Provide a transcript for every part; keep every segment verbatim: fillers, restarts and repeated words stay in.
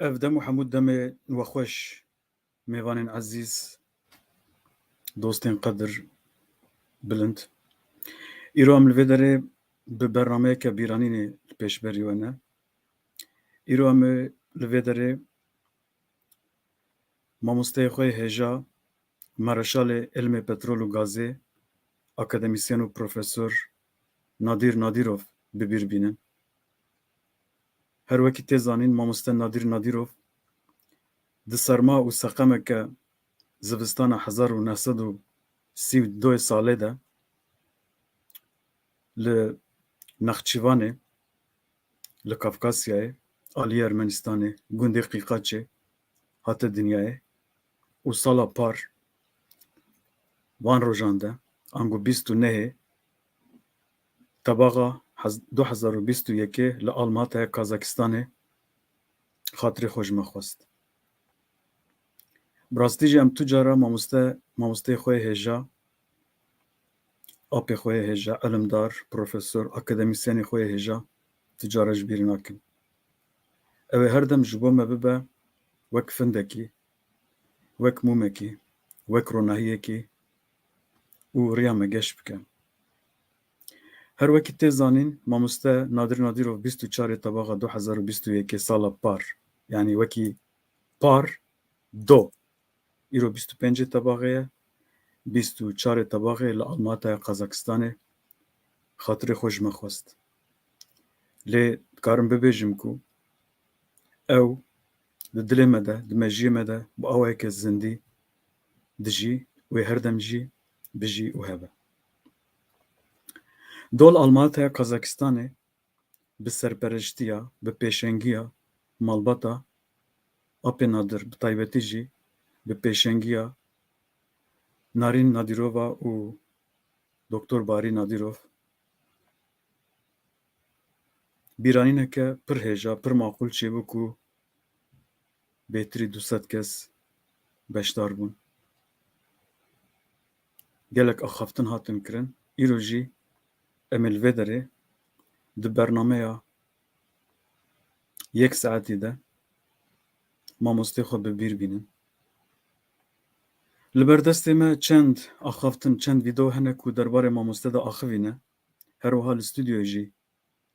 Ev dem û hemû demê we xweş, mêvanên ezîz, dostên qedir bilind. Îro em li vê derê bi bernameyeke bîranînê li pêşberî we ne. Îro em ê li vê derê mamosteyê xwe yê hêja, Mereşalê Ilmê Petrol û Gazê, akademîsyen û profesor Nadîr Nadîrov bi bîr bînin. Her wekî tê zanîn, mamoste Nadîr Nadîrov di serma û seqemeke zivistana hezar û neh sed û sî û du salê de li Nexçîvanê, li Kafkasyayê, aliyê Ermenistanê, gundê Qîqaçê hate dinyayê û sala par van rojan de, ango bîst û nehê tebaxa hez-, du hezar û bîst û yekê li Almataya Kazakistanê xatirê xwe ji me xwest. Bi rastî jî em tu cara mamoste, mamosteyê xwe yê hêja, apê xwe yê hêja, ilimdar, profesor, akademîsyenê xwe yê hêja tu cara ji bîr nakin. Ew ê her dem ji bo me bibe wek findekî, wek mûmekî, wek ronahiyekî û riya me geş bike. Her wekî tê zanîn, mamoste Nadir Nadirov bîst û çarê tebaxa du hezar û bîst û yekê sala par, yanî wekî par do, îro bîst û pêncê tebaxê ye, bîst û çarê tebaxê li Almataya Qazakistanê xatirê xwe ji me xwest. Lê dikarim bibêjim ku ew di dilê me de, di mejiyê me de bi awayeke zindî dijî, wê her dem jî bijî û hebe. Dol Almataya Kazakistanê bi serpereştiya, bi pêşengiya malbata Apê Nadir, bi taybetî jî bi pêşengiya Narîn Nadirova û Doktor Barî Nadirov, bîranîneke pir hêja, pir maqûl çêbû ku bêtirî du sed kes beşdar bûn. Gelek axaftin hatin kirin. Îro jî em ê li vê derê di bernameya yek saetî de mamostê xwe bi bîr bînin. Li ber destê me çend axaftin, çend vîdeo hene ku derbarê mamoste de axivî ne. Her wiha li stûdyoyê jî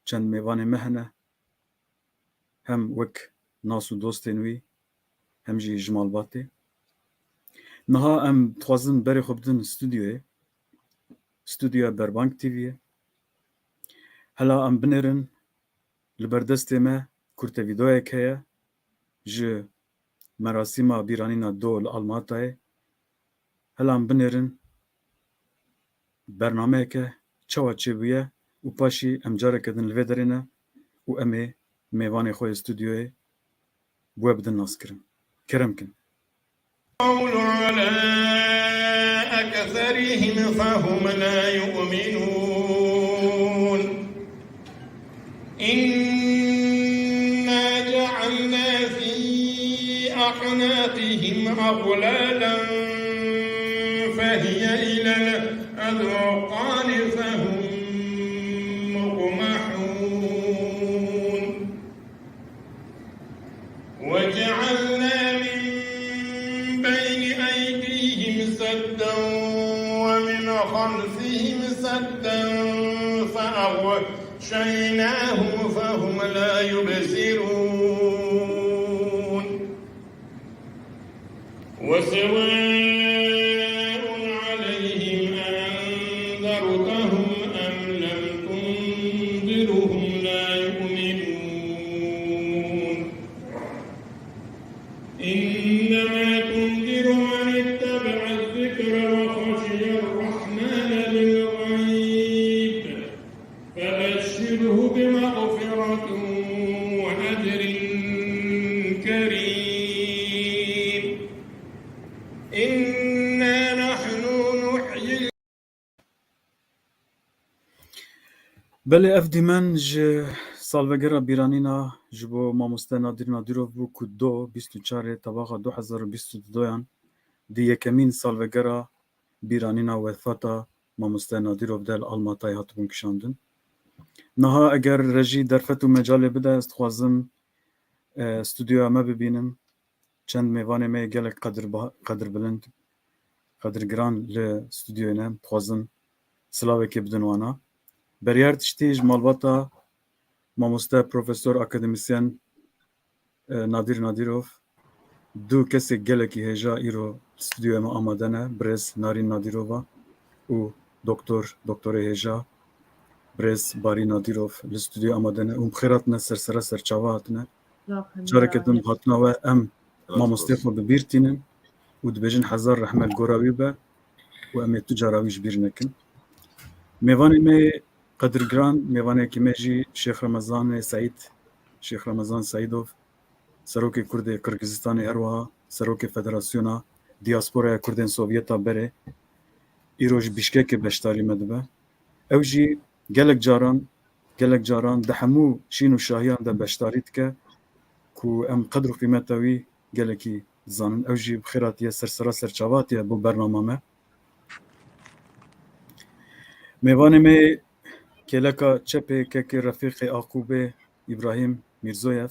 çend mêvanê me hene. Hem wek nas û dostên wî, hem jî ji malbatê. Niha em dixwazin berê xwe bidin stûdyoyê. Stûdyoya Berbank T V'yê. Hela em binêrin, li ber destê me kurte vîdeoyek heye ji merasîma bîranîna do li Almatayê. Hela em binêrin bernameyeke çawa çêbûye û paşî em careke din li vê derê ne û em ê mêvanê xwe yê stûdyoyê bi we bidin naskirin. Kerem kin. القول على أكثرهم فهم لا يؤمنون. إنا جعلنا في أعناقهم أغلالا فهي إلى الأذقان فهم مقمحون. وجعلنا من بين أيديهم سدا ومن خلفهم سدا فأغشيناهم فهم لا يبصرون. وسواء عليهم أأنذرتهم أم لم تنذرهم لا يؤمنون. إنما تنذر من اتبع الذكر وخشي الرحمن بالغيب فبشره بمغفرة وأجر كريم. إنا نحن نحيي Belê, ev dîmen ji salvegera bîranîna ji bo mamoste Nadir Nadirov bû ku do bîst û çarê tebaxa du hezar û bîst û duyan di yekemîn salvegera bîranîna wefata mamoste Nadirov de li Almatayê hatibûn kişandin. Niha eger rejî derfet û mecalê bide, ez dixwazim e, stûdyoya me bibînin. Çend mêvanê me yê gelek qedirba-, qedirbilind, qedirgiran li stûdyoyê ne. Dixwazin silavekê bidin wana. Beriya her tiştî ji malbata mamoste, profesor, akademîsyen, e, Nadir Nadirov, du kesê gelekî hêja îro li stûdyoya me amade ne, birêz Narîn Nadirova û doktor, doktorê hêja, birêz Barî Nadirov li stûdyoya amade ne û bi xêr hatine ser sera ser çava hatine. Careke din bi hatina we em mamostê xwe bi bîr tînin û dibêjin hezar rehmet gora wî be û em ê tu cara wî ji bîr nekin. Mêvanê me yê qedirgiran, mêvanekî me jî Şêx Remezanê Seîd, Şêx Remezan Seîdov, Serokê Kurdê Qirgizistanê, her wiha Serokê Federasyona Diyasporaya Kurdên Sovyeta berê, îro ji Bîşkekê beşdarî me dibe. Ew jî gelek caran, gelek caran di hemû şîn û şahiyan de beşdarî dike ku em qedr û qîmeta wî gelekî dizanin. Ew jî bi xêr hatiye, ser sera ser çava hatiye bo bernama me. Mêvanê me kêleka çepê kekê Refîqê Aqûbê, Îbrahîm Mîrzoyev,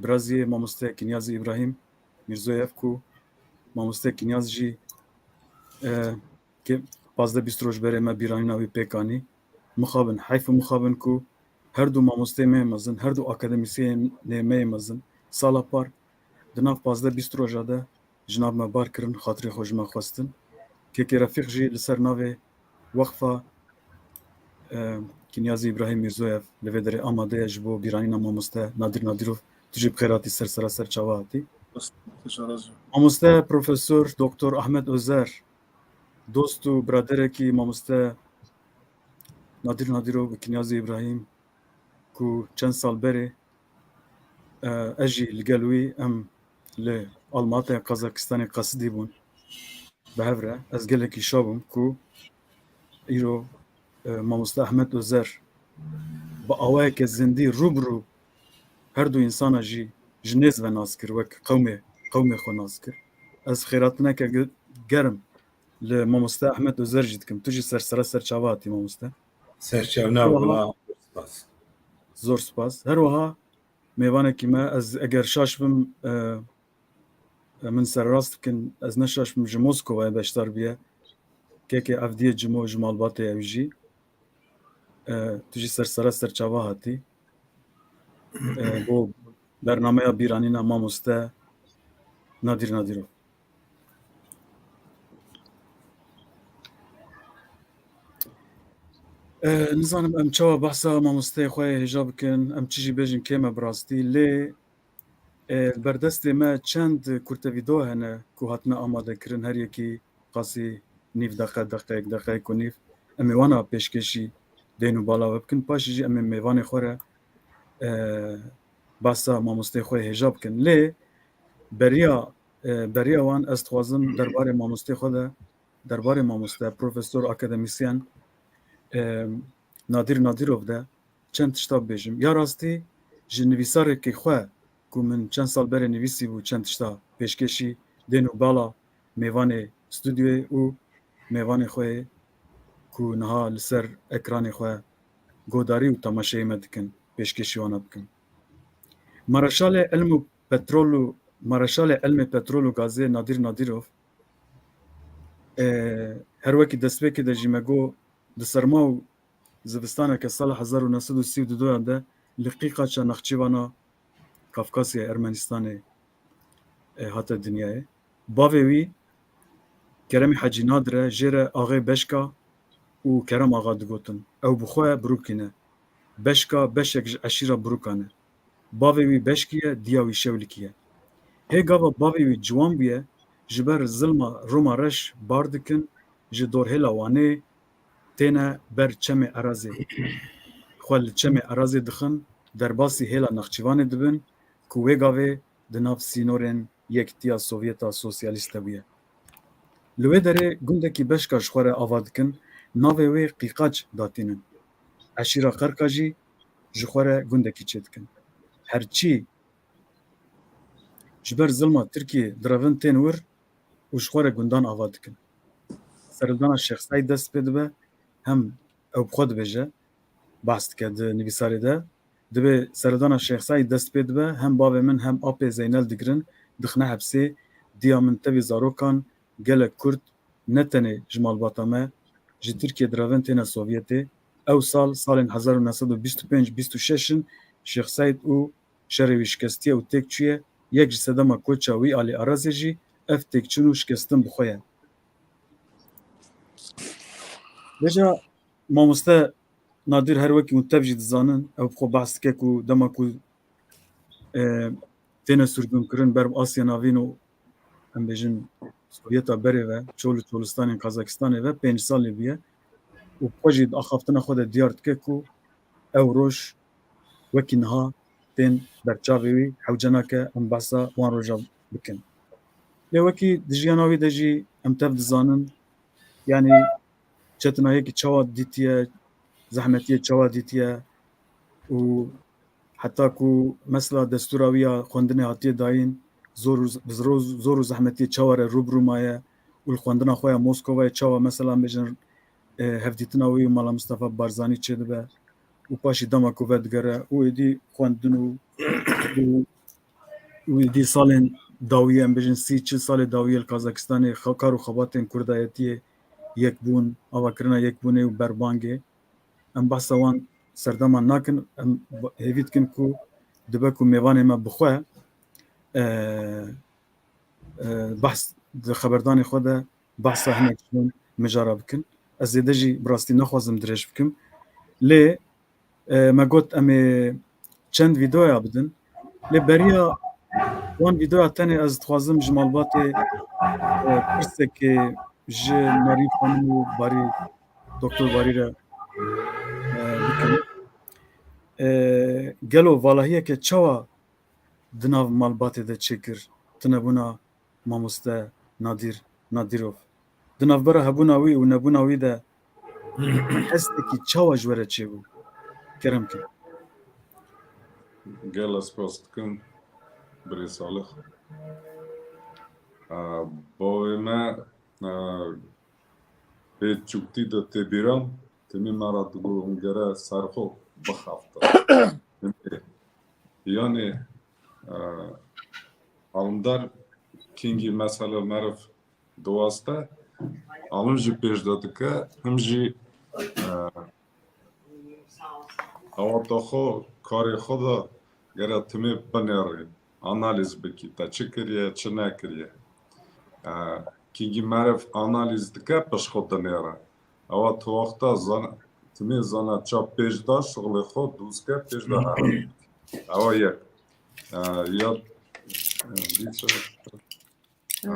biraziyê mamoste Kinyazî Îbrahîm Mîrzoyev ku mamoste Kinyaz jî, e, ke pazdeh bîst roj berê me bîranîna wî pêk anî. Mixabin, heyf û mixabin ku her du mamosteyê me yê mezin, her du akademîsyenê me yê mezin, sala par di nav pazdeh bîst roja de ji nav me bar kirin, xatirê xwe ji me xwestin. Kekê Refîq jî li ser navê Weqfa, e, Kinyazî Îbrahîm Mîrzoyev li vê derê amade ye ji bo bîranîna mamoste Nadir Nadirov. Tu jî bi xêr hatî, ser sera ser çava hatî. Mamoste Profesor Doktor Ahmet Özer, dost û biraderekî mamoste Nadir Nadirov û Kinyazî Îbrahîm ku çend sal berê, e, ez jî li gel wî em li Almataya Qazakistanê qesidî bûn. Bi hev re ez gelekî şa bûm ku îro, e, mamoste Ahmet Özer bi awayeke zindî rû bi rû her du însana jî ji nêz ve nas kir, wek qewmê, qewmê xwe nas kir. Ez xêratineke ge-, germ li mamoste Ahmet Özer jî dikim. Tu jî ser sera ser çava hatî mamoste. Serçewna Her wiha bûna, spas. Zor spas. Her wiha mêvanekî me, ez eger şaş bim, e, e, min serrast bikin, ez ne şaş bim, ji Moskovayê beşdar bûye. Kekê Evdiyê Cimo ji malbatê ew jî. E, tu jî ser sera ser çava hatî. E, bo bernameya bîranîna mamoste Nadir Nadirov. E, nizanim em çawa behsa mamosteyê xwe yê hêja bikin, em çi jî bêjin kêm e bi rastî, lê, e, li ber destê me çend kurte vîdeo hene ku hatine amadekirin, her yekî qasî nîv deqe, deqeyek, deqeyek û nîv. Em ê wana pêşkêşî deyn û bala we bikin. Paşê jî em ê mêvanê xwe re, e, behsa mamosteyê xwe yê hêja bikin. Lê beriya, e, beriya wan ez dixwazim derbarê mamosteyê xwe de, derbarê mamoste, profesor, akademîsyen, e, Nadir Nadirov de çend tişta bibêjim. Ya rastî ji nivîsarekî xwe ku min çend sal berê nivîsî bû, çend tişta pêşkêşî deyn û bala mêvanê stûdyoyê û mêvanê xwe yê ku niha li ser ekranê xwe godarî û temaşeyê me dikin, pêşkêşî wana bikim. Mareşalê Ilm û Petrol û, Mareşalê Ilmê Petrol û Gazê Nadir Nadirov, e, her wekî destpêkê de jî me got, di serma û zivistaneke sala hezar û neh sed û sî û du de li Qîqaça Nexçîvana Kafkasyayê Ermenistanê, e, hate dinyayê. Bavê wî Keremî Hecî Nadire jê re Axê Beşka û Kerem Axa digotin. Ew bi xwe Birûkî ne. Beşka beşek ji eşîra Birûkan e. Bavê wî Beşkî ye, diya wî Şewlikî ye. Hê gava bavê wî ciwan bûye, ji ber zilma Roma reş bar dikin, ji dorhêla Wanê têne ber çemê Erazê. Xwe li çemê Erazê dixin, derbasî hêla Nexçîvanê dibin ku wê gavê di nav sînorên Yekîtiya Sovyeta Sosyalîst de bûye. Li wê derê gundekî Beşka ji xwe re ava dikin, navê wê Qîqaç datînin. Eşîra Qerqa jî ji xwe re gundekî çêdikin. Herçî ji ber zilma Tirkiyê direvin tên wir û ji xwe re gundan ava dikin. Serhildana Şêx Seîd dest pê dibe, hem ew bi xwe dibêje, behs dike di nivîsarê de, Dibê seredana Şêx Seîd dest pê dibe, hem bavê min hem apê Zeynel digirin, dixine hepsê. Diya min tevî zarokan gelek Kurd ne tenê ji malbata me, ji Tirkiyê direvin têne Sovyetê. Ew sal, salên hezar û neh sed û bîst û pênc bîst û şeş in, Şêx Seîd û şerê wî şikestiye û têk çûye, yek ji sedema koça wî Alî Arazê jî ev têkçûn û şikestin bi xwe ye. Vêca mamoste Nadir her wekî hûn tev jî dizanin, ew bi xwe behs dike ku dema ku, e, têne sirgûnkirin ber bi Asya Navîn û, em bêjin, Sovyeta berê ve, Çol û Çolistanên Kazakistanê ve pênc salê bûye û bi xwe jî di axaftina xwe de diyar dike ku ew roj wekî niha tên berçavê wî, hewce nake em behsa wan roja bikin. Lê wekî di jiyana wî de jî em tev dizanin, yanî çetinayekî çawa dîtiye, zehmetiyê çawa dîtiye û heta ku mesela destûra wî ya xwendinê hatiye dayîn, zor û z-, bi zor, zor û zehmetiyê çawa re rû bi rû maye û li xwendina xwe ya Moskovayê çawa mesela em bêjin, e, hevdîtina wî û Mala Mistefa Barzanî çêdibe û paşî dema ku vedigere û êdî xwendin û, û û êdî salên dawî, em bêjin sî çil salê dawî li Kazakistanê xe-, kar û xebatên kurdayetiyê, yekbûn, avakirina yekbûnê û berbangê. Em behsa wan serdeman nakin, em hêvî dikin ku dibe ku mêvanê me bi xwe, e, e, behs di xeberdanê xwe de behsa hinek ji van mijara bikin. Ez zêde jî bi rastî naxwazim dirêj bikim. Lê, e, me got em ê çend vîdeoya bidin. Lê beriya wan vîdeoya tenê ez dixwazim ji malbatê, e, pirsekê ji Nerîn Xanim û Barî, Doktor Barî re, e, bikim. E, gelo valahiyeke çawa di nav malbatê de çêkir, tunebûna mamoste Nadîr Nadîrov? Di navbera hebûna wî û nebûna wî de hestekî çawa ji we re çêbû? Kerem kin. Gelek spas dikim birê Salix. Aa, bavê me, aa, pê çûktî de tê bîran, timî me re digot hûn gere ser xwe bixaftin. Yanî, e, alindar kîngî mesele meriv diwaste, alin jî pêş de dike, him jî, e, hewata xwe, karê xwe de gere timê binêrî, analîz bikî, te çi kiriye, çi nekiriye. E, kîngî meriv analîz dike, pişt xwe dinêre. Ewa tu wexta zana, timê zana ça pêş da şixulê xwe dûz ke pêş de here. Ewa yek. E, ya, e, dîsa. E,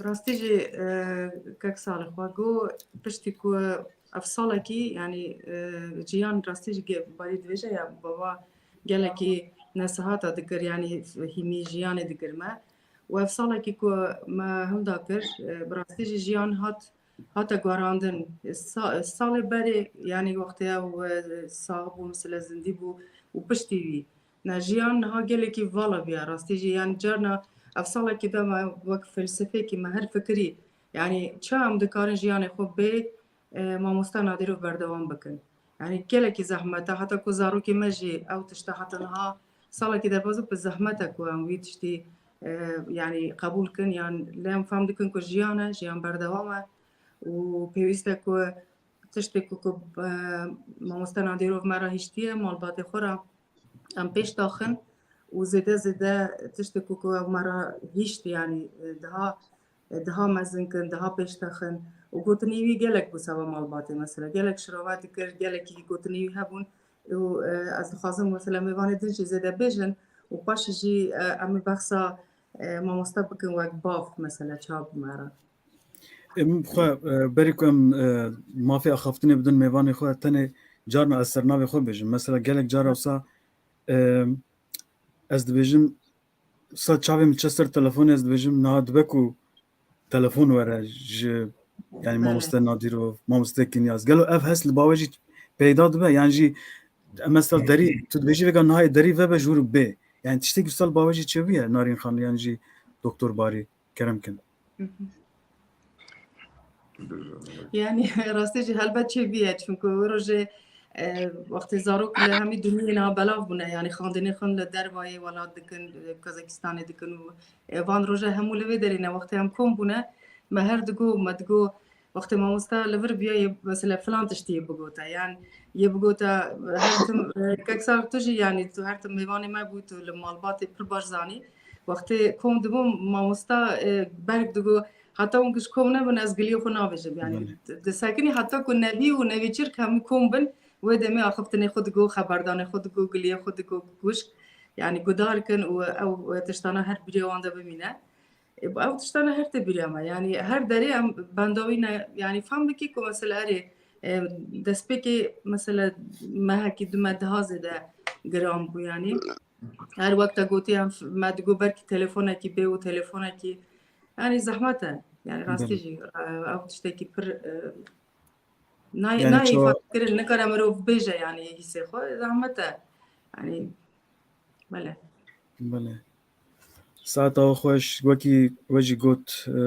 rastî jî, e, kek Salih xwe got, piştî ku ev salekî, yanî, e, jiyan rastî jî ge-, barî dibêje ya bava gelekî nesihata dikir, yanî hîmî jiyanê dikir me. Û ev salekî ku me hilda kir, e, bi rastî jî jiyan hat hate guherandin. Sa-, salê berê, yanî wextê ew, e, sax bû, misile zindî bû û piştî wî. Ne, jiyan niha gelekî vala bûye, rastî jî, yanî carna ev salekî de me wek felsefekî me her fikirî, yanî ça em dikarin jiyanê xwe bê, e, mamoste Nadîrov berdewam bikin. Yanî gelekî zehmet e, heta ku zarokê me jî ew tişta heta niha salekî derbas bû, bi zehmet e ku em wî tiştî, e, yanî qebûl kin, yan lê em fam dikin ku jiyan e, jiyan berdewam e. û pêwîst e ku tiştê ku, ku, e, mamoste Nadîrov me re hiştiye, malbatê xwe re em pêş daxin û zêde zêde tiştê ku, ku ew me re hişt, yanî, e, daha, e, daha mezin kin, daha pêş daxin û gotinê wî gelek bû seba malbatê, mesela gelek şirove dikir, gelekî gotinê wî hebûn û, e, ez dixwazim mesela mêvanê din jî zêde bêjin û paşê jî, e, em ê behsa, e, mamoste bikin wek bav, mesela çawa bû me re. Em xwe, e, berî ku em, e, mafê axaftinê bidin mêvanê xwe, tenê carna ez ser navê xwe bêjim. Mesela gelek cara wisa, e, ez dibêjim, wisa çavê min çe ser telefonê, ez dibêjim, niha dibe ku telefon were ji, yanî, Bele. Mamoste Nadîrov, Mamoste Kinyaz. Gelo ev hest li bawe jî peyda dibe? Yan jî, e, mesela derî, tu dibêjî vêga niha yê derî vebe ji wir bê. Yanî tiştekî wisa li bawe jî çêbûye Narîn Xan yan jî Doktor Barî? Kerem kin. Hı hı. Yanî rastî jî helbet çêbûye, çunku wê rojê, E, wextê zarok li hemî dinyayê niha belav bûne, yanî xwendinê xwe li dervayê welat dikin, e, Kazakistanê dikin û, e, van roja hemû li vê derê ne. Wextê em kom bûne, me her digo, me digo, wextê mamoste li vir biya yê, mesela filan tiştî yê bigota, yan yê bigota, her tim, e, kek Sar tu jî, yanî tu her tim mêvanê me bû, tu li malbatê pir baş zanî. Wextê kom dibûm, mamosta, e, berk digo, heta hûn ji kom nebin, ez giliyê xwe nabêjim. Yanî, belê, di-, disekinî heta ku nevî û nevîçirk hemû kom bin, wê demê axiftinê xwe digo, xeberdanê xwe digo, giliyê xwe digo, guşk. Yanî, guhdar kin û ew, e, tiştana her bîrê wan de bimîne. E, ew tiştana her tê bîra me. Yanî, her derê em bendawî ne, yanî, fem bikî ku mesela erê, e, destpêkê mesela mehekî du me daha zêde giran bû, yanî. Her wek te gotî, em f-, me digo belkî telefonekî bê û telefonekî, yanî zehmet e. Yanî rastî, belê, jî, e, ew tiştekî pir, e, nay-, yani nayê çawa ifade kirin, nikare mirov bêje, yanî hîsê xwe, zehmet e. Yanî, belê. Belê. Saeta we xweş, wekî we jî got, e,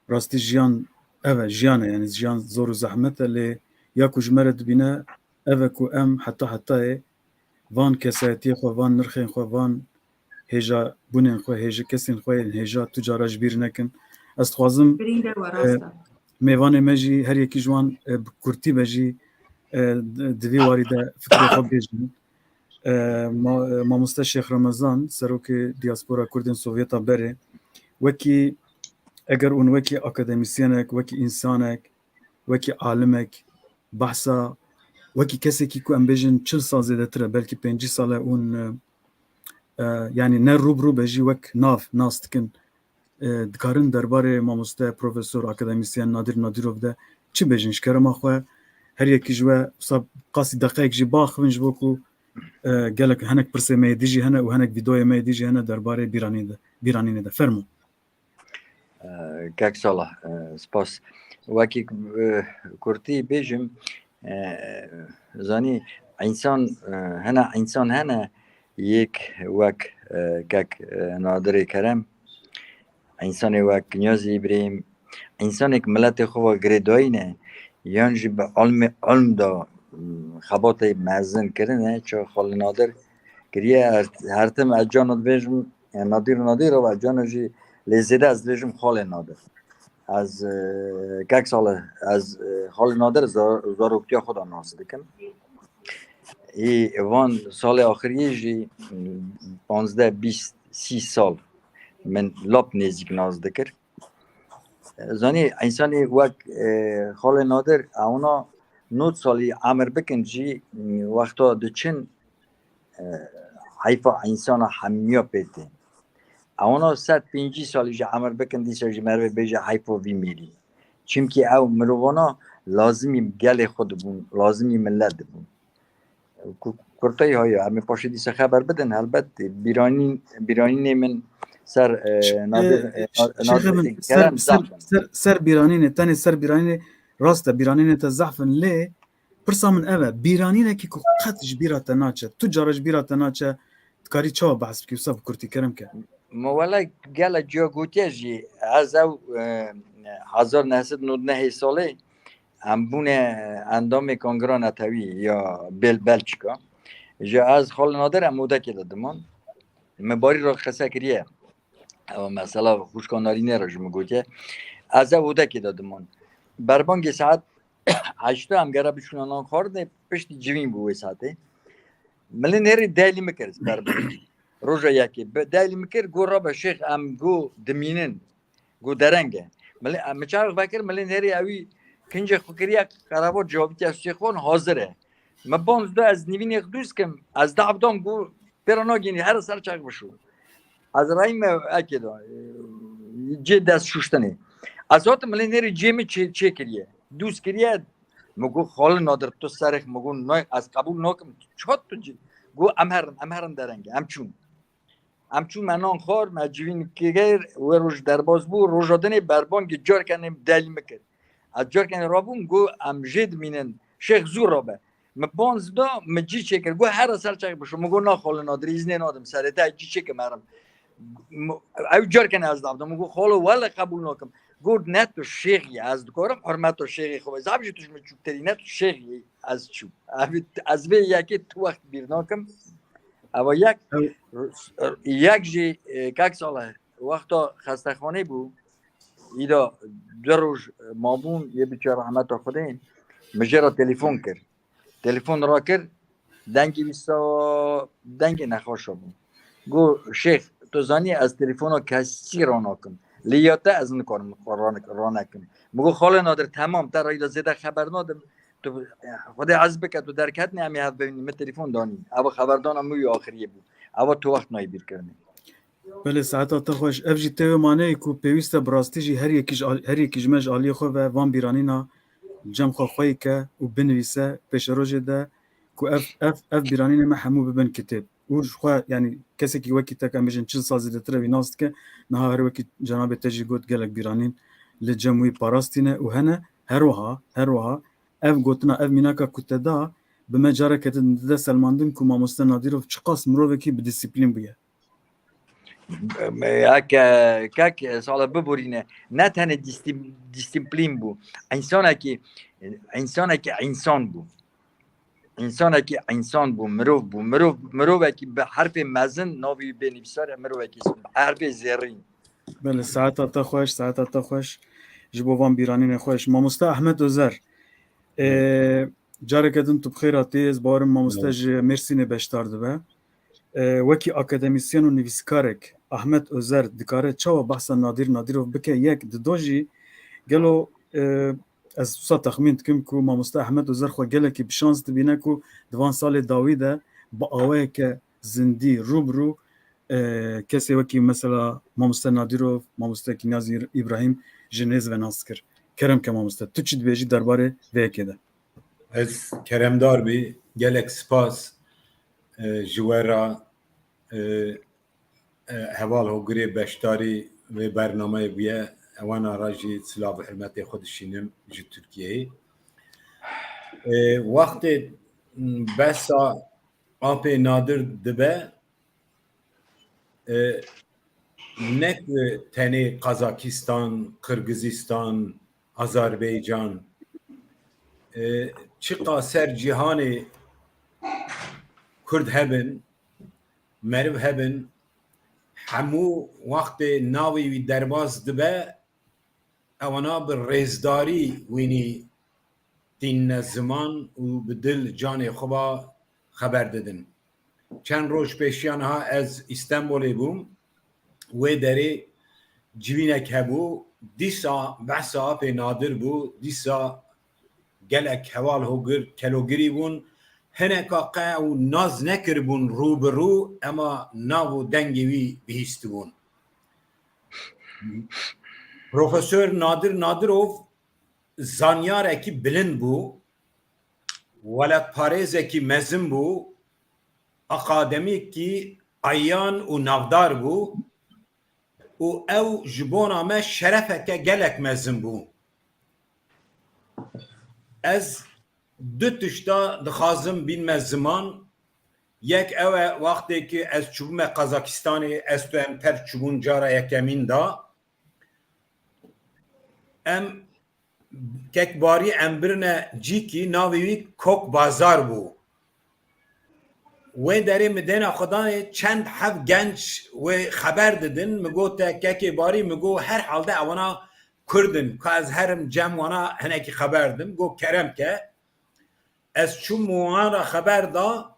rastî jiyan ev e, jiyan e, yanî jiyan zor û zehmet e, lê ya ku ji me re dibîne, ev e ku em heta hetayê van kesayetiyê xwe, van nirxên xwe, van hêja bûnên xwe, hêja kesên xwe yên hêja tu cara ji bîr nekin. Ez dixwazim, Birînde we, e, rast e, mêvanê me jî her yekî ji wan, e, bi kurtî be jî, e, di, di vî warî de fikrê xwe bêjin. E, ma-, e, mamoste Şêx Remezan, serokê Diaspora Kurdên Sovyeta berê, wekî, eger hûn wekî akademîsyenek, wekî însanek, wekî alimek, behsa wekî kesekî ku em bêjin çil sal zêdetir e, belkî pêncî sal e hûn, e, e, yanî ne rû bi rû be jî wek nav nas dikin. E, dikarin derbarê mamoste, profesor, akademîsyen Nadir Nadirov de çi bêjin ji kerema xwe? Her yekî ji we wisa qasî deqeyek jî biaxivin ji bo ku, e, gelek hinek pirsê me yê dî jî hene û hinek vîdeoyê me yê dî jî hene derbarê bîranî de, bîranînê de. Fermo. E, kek Salah, e, spas. Wekî, e, kurtî bêjim, e, zanî, însan, e, hene însan hene yek wek, e, kek, e, Nadirê Kerem, însanê wek Niyazê Îbrahîm, însanêk miletê xwe ve girêdayî ne, yan jî bi ilmê, ilm de, m, xebatê mezin kirine, çi Xalê Nadir kiriye, her, her tim ez cana dibêjim, e, Nadir Nadirov, ez cana jî lê zêde ez dibêjim Xalê Nadir. Ez, e, kek Salih, ez, e, Xalê Nadir zar-, zaroktiya xwe de nas dikim. Ê van salê axiriyê jî, m, panzdeh, bîst, sî sal min lap nêzîk nas dikir. Zanî, însanê wek, e, Xalê Nadir, ewna nod salî emir bikin jî, m, wexta diçin, e, heyfa însana hemiya pê tê. Ewna sed pêncî salî jî emir bikin, dîsa jî merivê bêje heyfa vî mîrî. Çimkî ew mirovana lazimî gelê xwe dibûn, lazimî milet dibûn. Ku-, kurtayî haya, em ê paşê dîsa xeber bidin, helbet bîranîn-, bîranînê min ser, e, Ş-, Nadir, e, e, Ş-, Na-, Şêxê Nadir min, ser, Kerem ser, zaf in. Ser, ser bîranînê, tenê ser bîranînê, rast e, bîranînê te zaf in, lê pirsa min ev e, bîranînekî ku qet ji bîra te naçe, tu cara ji bîra te naçe, dikarî çawa behs bikî, wisa bi kurtî kerem ke? Ma wele gele ciya gotiye jî, ez ew, e, hezar neh sed nod nehê salê em bûne endamê Kongra Netewî ya Bel-, Belçika. Ji ez Xalê Nadir em odekê de diman. Min barî re qise kiriye. Ew mesela xwişka Narînê re ji min gotiye. Ez ev odekê de diman. Berbangê saet heşta em gere biçûna nan xwarinê, piştî civîn bû wê saetê. Milê nêrî deylî min kir, berbangê. Roja yekê. Be-, deylî min kir, got, "Rabe Şêx, em got dimînin." Got, "Dereng e." Milê, em çax vekir, milê nêrî ewî kincê xwe kiriye, qereba cavîtiye, Şêx wan hazir e. Me banz da ez nîvînê xwe dûz kim, ez dehf dan, got, "Pêra nagînî, here ser çax bişo." Ez rayî me ekê da, e, cê dest şuştinê. Ez hatim milê nêrî cê min çê-, çê kiriye. Dûz kiriye, min got, "Xalê Nadir, tu serê xwe," min got, "nay, ez qebûl nakim, çat tu cê." Got, "Em herin, em herin derengê, em çûn." Em çûn me nan xwar, me civîn kir, wê roj derbas bû, roja dinê berbangê carkenê delî min kir. Ez carkenê rabûm, got, "Em jê dimînin, Şêx zû rabe." Min banz da, min cî çêkir. Got, "Here ser çax bişo." Min got, "Na Xalê Nadir, îznê nadim serê te, cî çêkim herim." M-, ew carkene ez davda. Min got, "Xalo, wele qebûl nakim." Got, ne tu şêx yî, ez dikarim hurmeta şêxê xwe, zaf jî tu ji min çûktir î, ne tu şêx yî, ez çûm. Ev, ez vê yekê tu wext bîr nakim. Ewa yek, yek jî, e, kak Salih, wexta xestexanê bû, îda du roj mabûn, yê biçe rehmeta Xwedê, min jê re telefon kir. Telefon rakir, dengê wî sa, dengê nexweşa bû. Got, "Şêx, tu zanî ez telefona kesî ranakim. Lê ya te ez nikarim xwe ranek-, ranekim." Min got, "Xalê Nadir, temam, te reyda zêde xeber nadim. Tu Xwedê ez bike, tu derketnî, em ê hev bibînin." Min telefon danî. Ev xeberdana min wî axiriyê bû. Ev tu wext nayê bîrkirinê. Belê, saeta te xweş. Ev jî tê wê maneyê ku pêwîst e bi rastî jî her yekî ji al-, her yekî ji me ji aliyê xwe ve van bîranîna li cem xwe xweyî ke û binivîse pêşerojê de ku ev, ev, ev bîranînê me hemû bibin kitêb. Û ji xwe, yanî kesekî wekî te, em bêjin çil sal zêdetir e wî nas dike, niha her wekî cenabê te jî got gelek bîranîn li cem wî parastî ne û hene her wiha, her wiha ev gotina, ev mînaka ku te da bi me careke din dide selmandin ku mamoste Nadîrov çiqas mirovekî bi dîsîplîn bûye. Heke kek Salih biborîne, ne tenê dîsî-, dîsîplîn bû. Însanekî, însanekî însan bû. Însanekî însan bû, mirov bû. Mirov, mirovekî bi herfê mezin navê wî bê nivîsar e, mirovekî herfê zêrîn. Belê, saeta te xweş, saeta te xweş. Ji bo van bîranînê xweş. Mamoste Ahmet Özer. Ê, careke din tu bi xêr hatî. Ez bawerim mamoste ji Mêrsînê beşdar dibe. E, wekî akademîsyen û nivîskarek Ahmet Özer dikare çawa behsa Nadir Nadirov bike? Yek, dido jî gelo, e, ez wisa texmîn dikim ku mamoste Ahmet Özer xwe gelekî bi şans dibîne ku di van salê dawî de bi awayeke zindî rû bi rû, e, kesê wekî mesela mamoste Nadirov, mamoste Kînyaz Îbrahîm ji nêz ve nas kir. Kerem ke mamoste, tu çi dibêjî derbarê vê yekê de? Ez keremdar bî, gelek spas, e, ji we re, e, e, heval Hogirê beşdarî vê bernameyê bûye, ewana re jî silav û hurmetê xwe dişînim ji Tirkiyeyê. E, wextê, m, behsa apê Nadir dibe, e, ne ku tenê Kazakistan, Qirgizistan, Azerbaycan, e, çiqa ser cîhanê Kurd hebin, meriv hebin, hemû wextê navê wî derbas dibe, ewana bi rêzdarî wînî tînne ziman û bi dil canê xwe ve xeber didin. Çend roj pêşiya niha ez Îstenbolê bûm. Wê derê civînek hebû. Dîsa behsa apê Nadir bû. Dîsa gelek heval hogir, kelogirî bûn. Hineka qe ew nas nekiribûn rû bi rû, ema nav û dengê wî bihîstibûn. Profesor Nadir Nadirov zanyarekî bilind bû, welatparêzekî mezin bû, akademîkî eyan û navdar bû û ew ji bona me şerefeke gelek mezin bû. Ez du tişta dixwazim bînme ziman. Yek ew e, wextê ki ez çûbûme Qazakistanê, ez tu em tev çûbûn cara yekemîn da. Em kek Barî em birine cîkî, navê wî Kok Bazar bû. Wê derê mi dêna xwe danê çend heb genc wê xeber didin. Mi got te kekê Barî, mi got herhalde ewana Kurd in, ka ez herim cem wana hinekî xeber dim. Got kerem ke. Ez çûm wan re xeber da,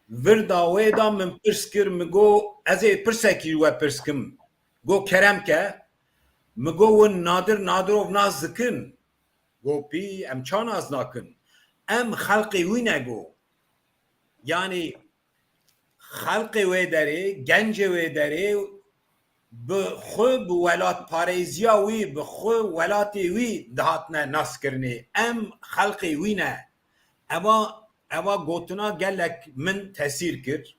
vir da wê da min pirs kir, mi got, ez ê pirsekî we pirs kim. Got, kerem ke. Mi got, win Nadir Nadirov nas dikin? Got, pî, em ça nas nakin? Em xelqê wî ne, got. Yanî xelqê wê derê, gencê wê derê bi xwe, bi welatparêziya wî, bi xwe welatê wî dihatine naskirinê. Em xelqê wî ne. Eva, eva gotina gelek min tesîr kir.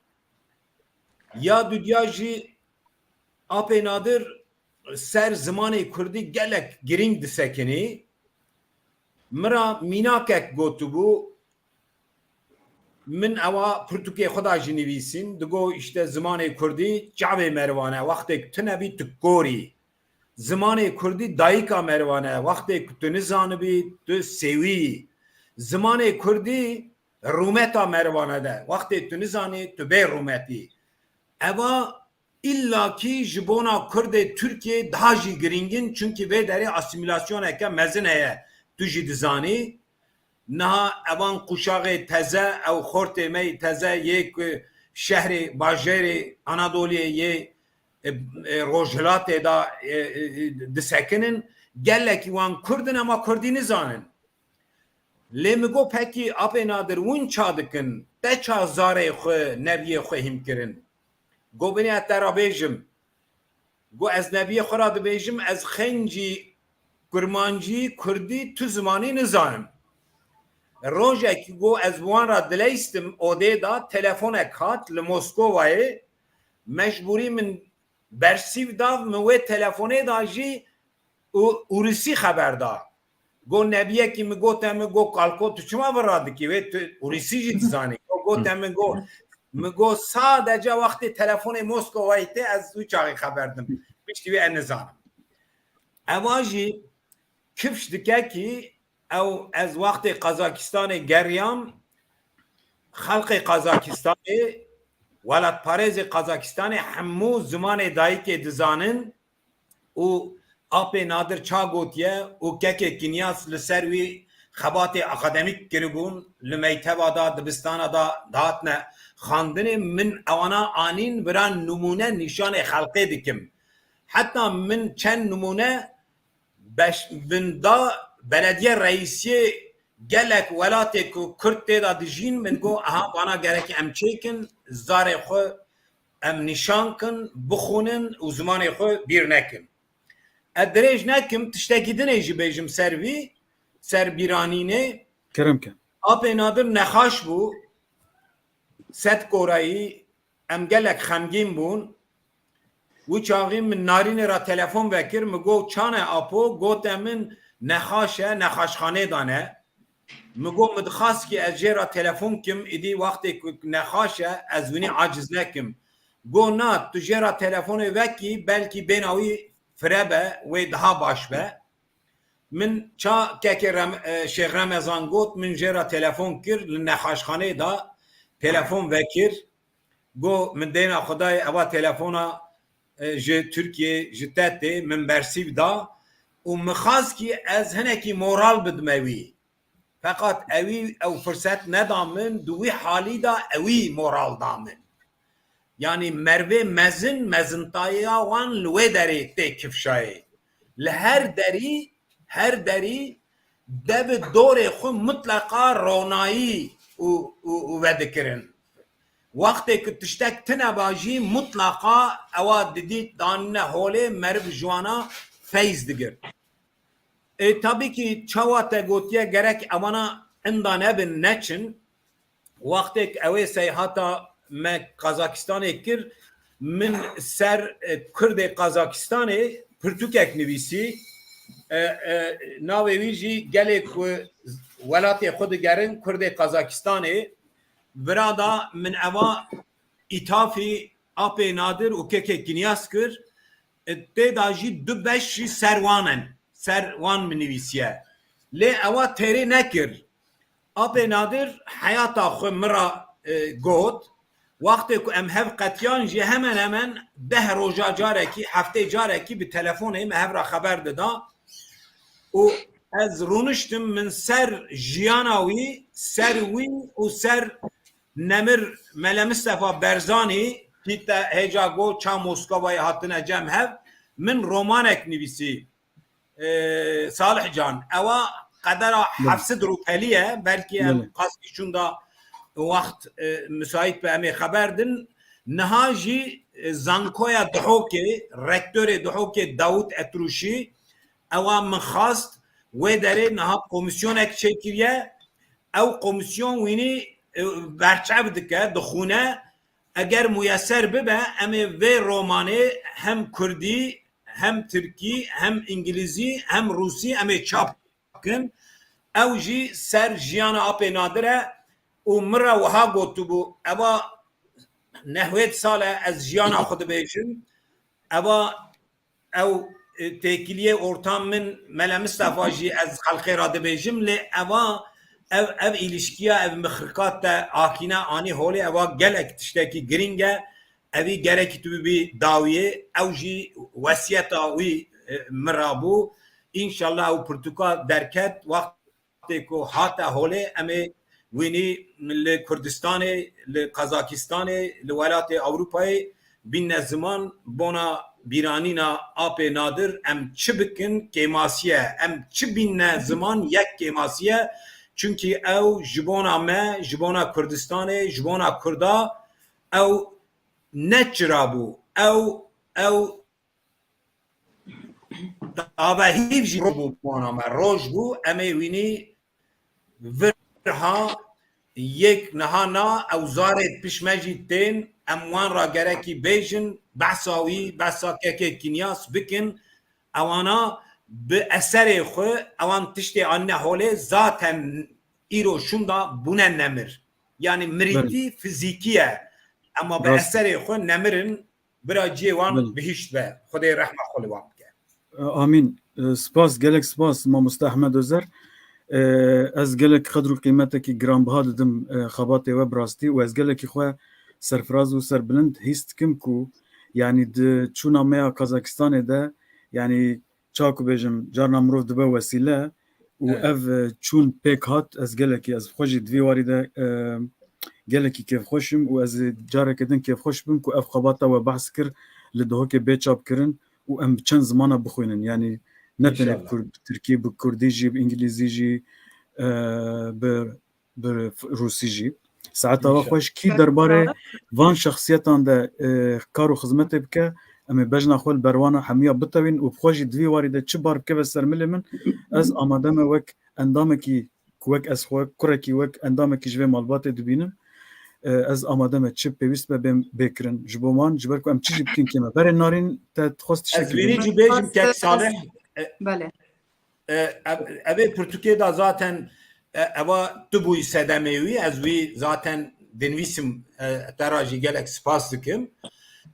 Ya dudiya jî apê Nadir ser zimanê kurdî gelek girîng disekinî. Min ra mînakek gotibû, min ewa pirtûkê xwe da jî nivîsîn, digo, îşte zimanê kurdî çavê merivan e, wextêk tu nebî tu korî. Zimanê kurdî dayika merivan e. Wextê ku tu nizanibî, tu sêwî yî. Zimanê kurdî rûmeta merivan e de. Wextê tu nizanî, tu bê rûmet î. Eva îlla kî ji bona kurdê Tirkiyê daha jî girîng in, çunkî vê derê asîmîlasyoneke mezin heye. Tu jî dizanî. Niha evan quşaxê teze, ew xortê me yê teze yê ku şehrê bajêrê Anadoliyê yê, e, e, rojhilatê de, e, e, e, disekinin, gelekî wan kurd in, ema kurdî nizanin. Lê min got, pekî Apê Nadir, hûn ça dikin? Te ça zarê xwe, neviyê xwe hîm kirin? Got, binê ez te re bêjim. Got, ez neviyê xwe re dibêjim, ez xencî, kurmancî, kurdî, tu zimanî nizanim. Rojekî, got, ez bi wan re dileyistim, odê de telefonek hat li Moskovayê, mecbûrî min bersîv da, min wê telefonê de jî û Ûrisî xeber da. Got, nebiyekî min gote min, got, kalko, tu çima vira dikî? Wê tu Ûrisî jî dizanî. Got, gote min, got, min got, sadece wextê telefonê Moskovayê tê, ez wî çaxê xeber dim. Piştî wê ez nizanim. Eva jî kifş dike kî ew, ez wextê Qazakistanê geriyam, xelqê Qazakistanê, welatparêzê Qazakistanê hemû zimanê dayikê dizanin û Apê Nadir ça gotiye û kekê Kinyas li ser wî xebatê akademîk kiribûn, li mekteba da, dibistana da dihatine xwendinê, min ewana anîn vira nimûne nîşanê xelqê dikim. Heta min çend nimûne beş, min da belediye reîsiyê gelek welatê ku kurd tê de dijîn, min got, aha, vana gerek em çêkin, zarê xwe em nîşan kin, bixwînin û zimanê xwe bîr nekin. Ez dirêj nekim, tiştekî dinê jî bêjim ser vî, ser bîranînê. Kerem ke. Apê Nadir nexaş bû, sed korayî, em gelek xemgîn bûn. Wî çaxî min Narînê re telefon vekir, min got, çane apo? Gote min, nexaş e, nexaşxanê de ne. Min got, min dixwast kî ez jê re telefon kim, îdî wextê ku nexaş e, ez winî aciz nekim. Got, na, tu jê re telefonê vekî, belkî bêhna wî fire be, wê daha baş be. Min ça kekê Rem-, e, Şêx Remezan got, min jê re telefon kir, li nexaşxanê de telefon vekir. Got, min dêna Xwedayê eva telefona, e, ji Tirkiyê, ji te tê, min bersîv da û min xwest kî ez hinekî moral bidime wî. Feqat ewî ew firset neda min, di wî halî de ewî moral da min. Yanî mervê mezin, mezintayiya wan li wê derê tê kifşayê. Li her derî, her derî debi dorê xwe mutleqa ronayî û, û, û vedikirin. Wextê ku tiştek tine ba jî mutleqa ewa didît danine holê, meriv ji wana feyz digirt. Ê, tabî kî çawa te gotiye, gerek evana inda nebin, neçin. Wextêk ewê seyhata me Qazakistanê kir, min ser, e, Kurdê Qazakistanê pirtûkek nivîsî. E, e, navê wî jî gelê ku welatê xwe digerin, Kurdê Qazakistanê. Vira da min eva îtafî Apê Nadir û Kekê Kinyas kir. E, tê de jî du beş jî ser wan in. Ser wan min nivîsiye. Lê ewa têrê nekir. Apê Nadir heyata xwe min re, e, got. Wextê ku em hev qetiyan jî hemen hemen deh roja carekî, heftê carekî bi telefonê me hev re xeber dida. Û ez rûniştim, min ser jiyana wî, ser wî û ser Nemir Mele Mistefa Berzanî, kî te hêca got ça Moskovayê hatine cem hev, min romanek nivîsî. E, Salih Can, ewa qedera Belê. Heft sed rûpelî ye, belkî em Belê. Qasî şûnda wext, e, müsait be em ê xeber din. Niha jî, e, zankoya Duhokê, rektorê Duhokê Dawud Etruşî, ewa min xwest wê derê niha komîsyonek çêkiriye. Ew komîsyon wînî, e, berçev dike, dixwîne. Eger muyeser bibe, em ê vê romanê hem kurdî, hem tirkî, hem îngilîzî, hem rûsî em ê çap bikin. Ew jî ser jiyana Apê Nadir e û min re wiha gotibû, eva nehwêd sal e ez jiyana xwe dibêjim. Eva ew e, têkiliyê ortam min Mele Mistefa jî ez xelqê re dibêjim, lê eva, ev, ev îlişkiya, ev mixrikat te akîne anî holê, eva gelek tiştekî girîng e. Evî gerekî tu bibî dawiyê, ew jî wesiyeta wî, e, min re bû. Înşallah ew pirtûka derket, wextê ku hate holê, em ê wînî li Kurdistanê, li Qazakistanê, li welatê Ewropayê bîne ziman bona bîranîna apê Nadir, em çi bikin kêmasî ye, em çi bîne ziman yek kêmasî ye. Çunkî ew ji bona me, ji bona Kurdistanê, ji bona Kurda ew ne çira bû. Ew, ew tavehîv jî roj bû bona me. Roj bû, em ê wînî vir ha yek niha na, ew zarê pişt me jî tên, em wan ra gerekî bêjin, behsa wî, behsa kekê Kinyas bikin. Ewana bi eserê xwe, ewan tiştê anîne holê, zaten îro şûnda bûne nemir. Yani mirîtî fizîkî ye. Ema bi Rast. eserê xwe nemir in, bira ciyê wan Belê. bihişt be. Xwedê rehma xwe li wan bike. E, Amîn. E, spas, gelek spas mamoste Ehmed Özer. E, ez gelek qedr û qîmetekî giranbiha didim, e, xebatê we bi rastî û ez gelekî xwe serfiraz û serbilind hîs dikim ku, yani, di çûna me ya Kazakistanê de, yani, çawa ku bêjim, carna mirov dibe wesîle û Evet. ev, e, çûn pêk hat, ez gelekî, ez xwe jî di vî warî de, e, gelekî kêfxweş im û ez ê careke din kêfxweş bim ku ev xebata we behs kir li Duhokê bê çap kirin û em bi çend zimana bixwînin. Yani ne tenê bi İnşallah. Kurd, bi Tirkî, bi Kurdî jî, bi Îngilîzî jî, e, bi, bi Rûsî jî. Saeta we İnşallah. xweş. Kî derbarê van şexsiyetan de, e, kar û xizmetê bike, em ê bejna xwe li ber wana hemiya bitewîn û bi xwe jî di vî warî de çi bar bikeve ser milê min, ez amade me wek endamekî ku wek ez xwe kurekî, wek endamekî ji vê malbatê dibînim. E, ez amade me çi pêwîst be bêm bêkirin ji bo wan, ji ber ku em çi jî bikin kêm e. Berê Narîn, te dixwest tiştekî Ez vînî bêjî? jî bêjim kek Salih. E, Belê. e, ev, evê pirtûkê de zaten, e, eva tu bûyî sedemê wî, ez wî zaten dinivîsim, e, te ra jî gelek spas dikim.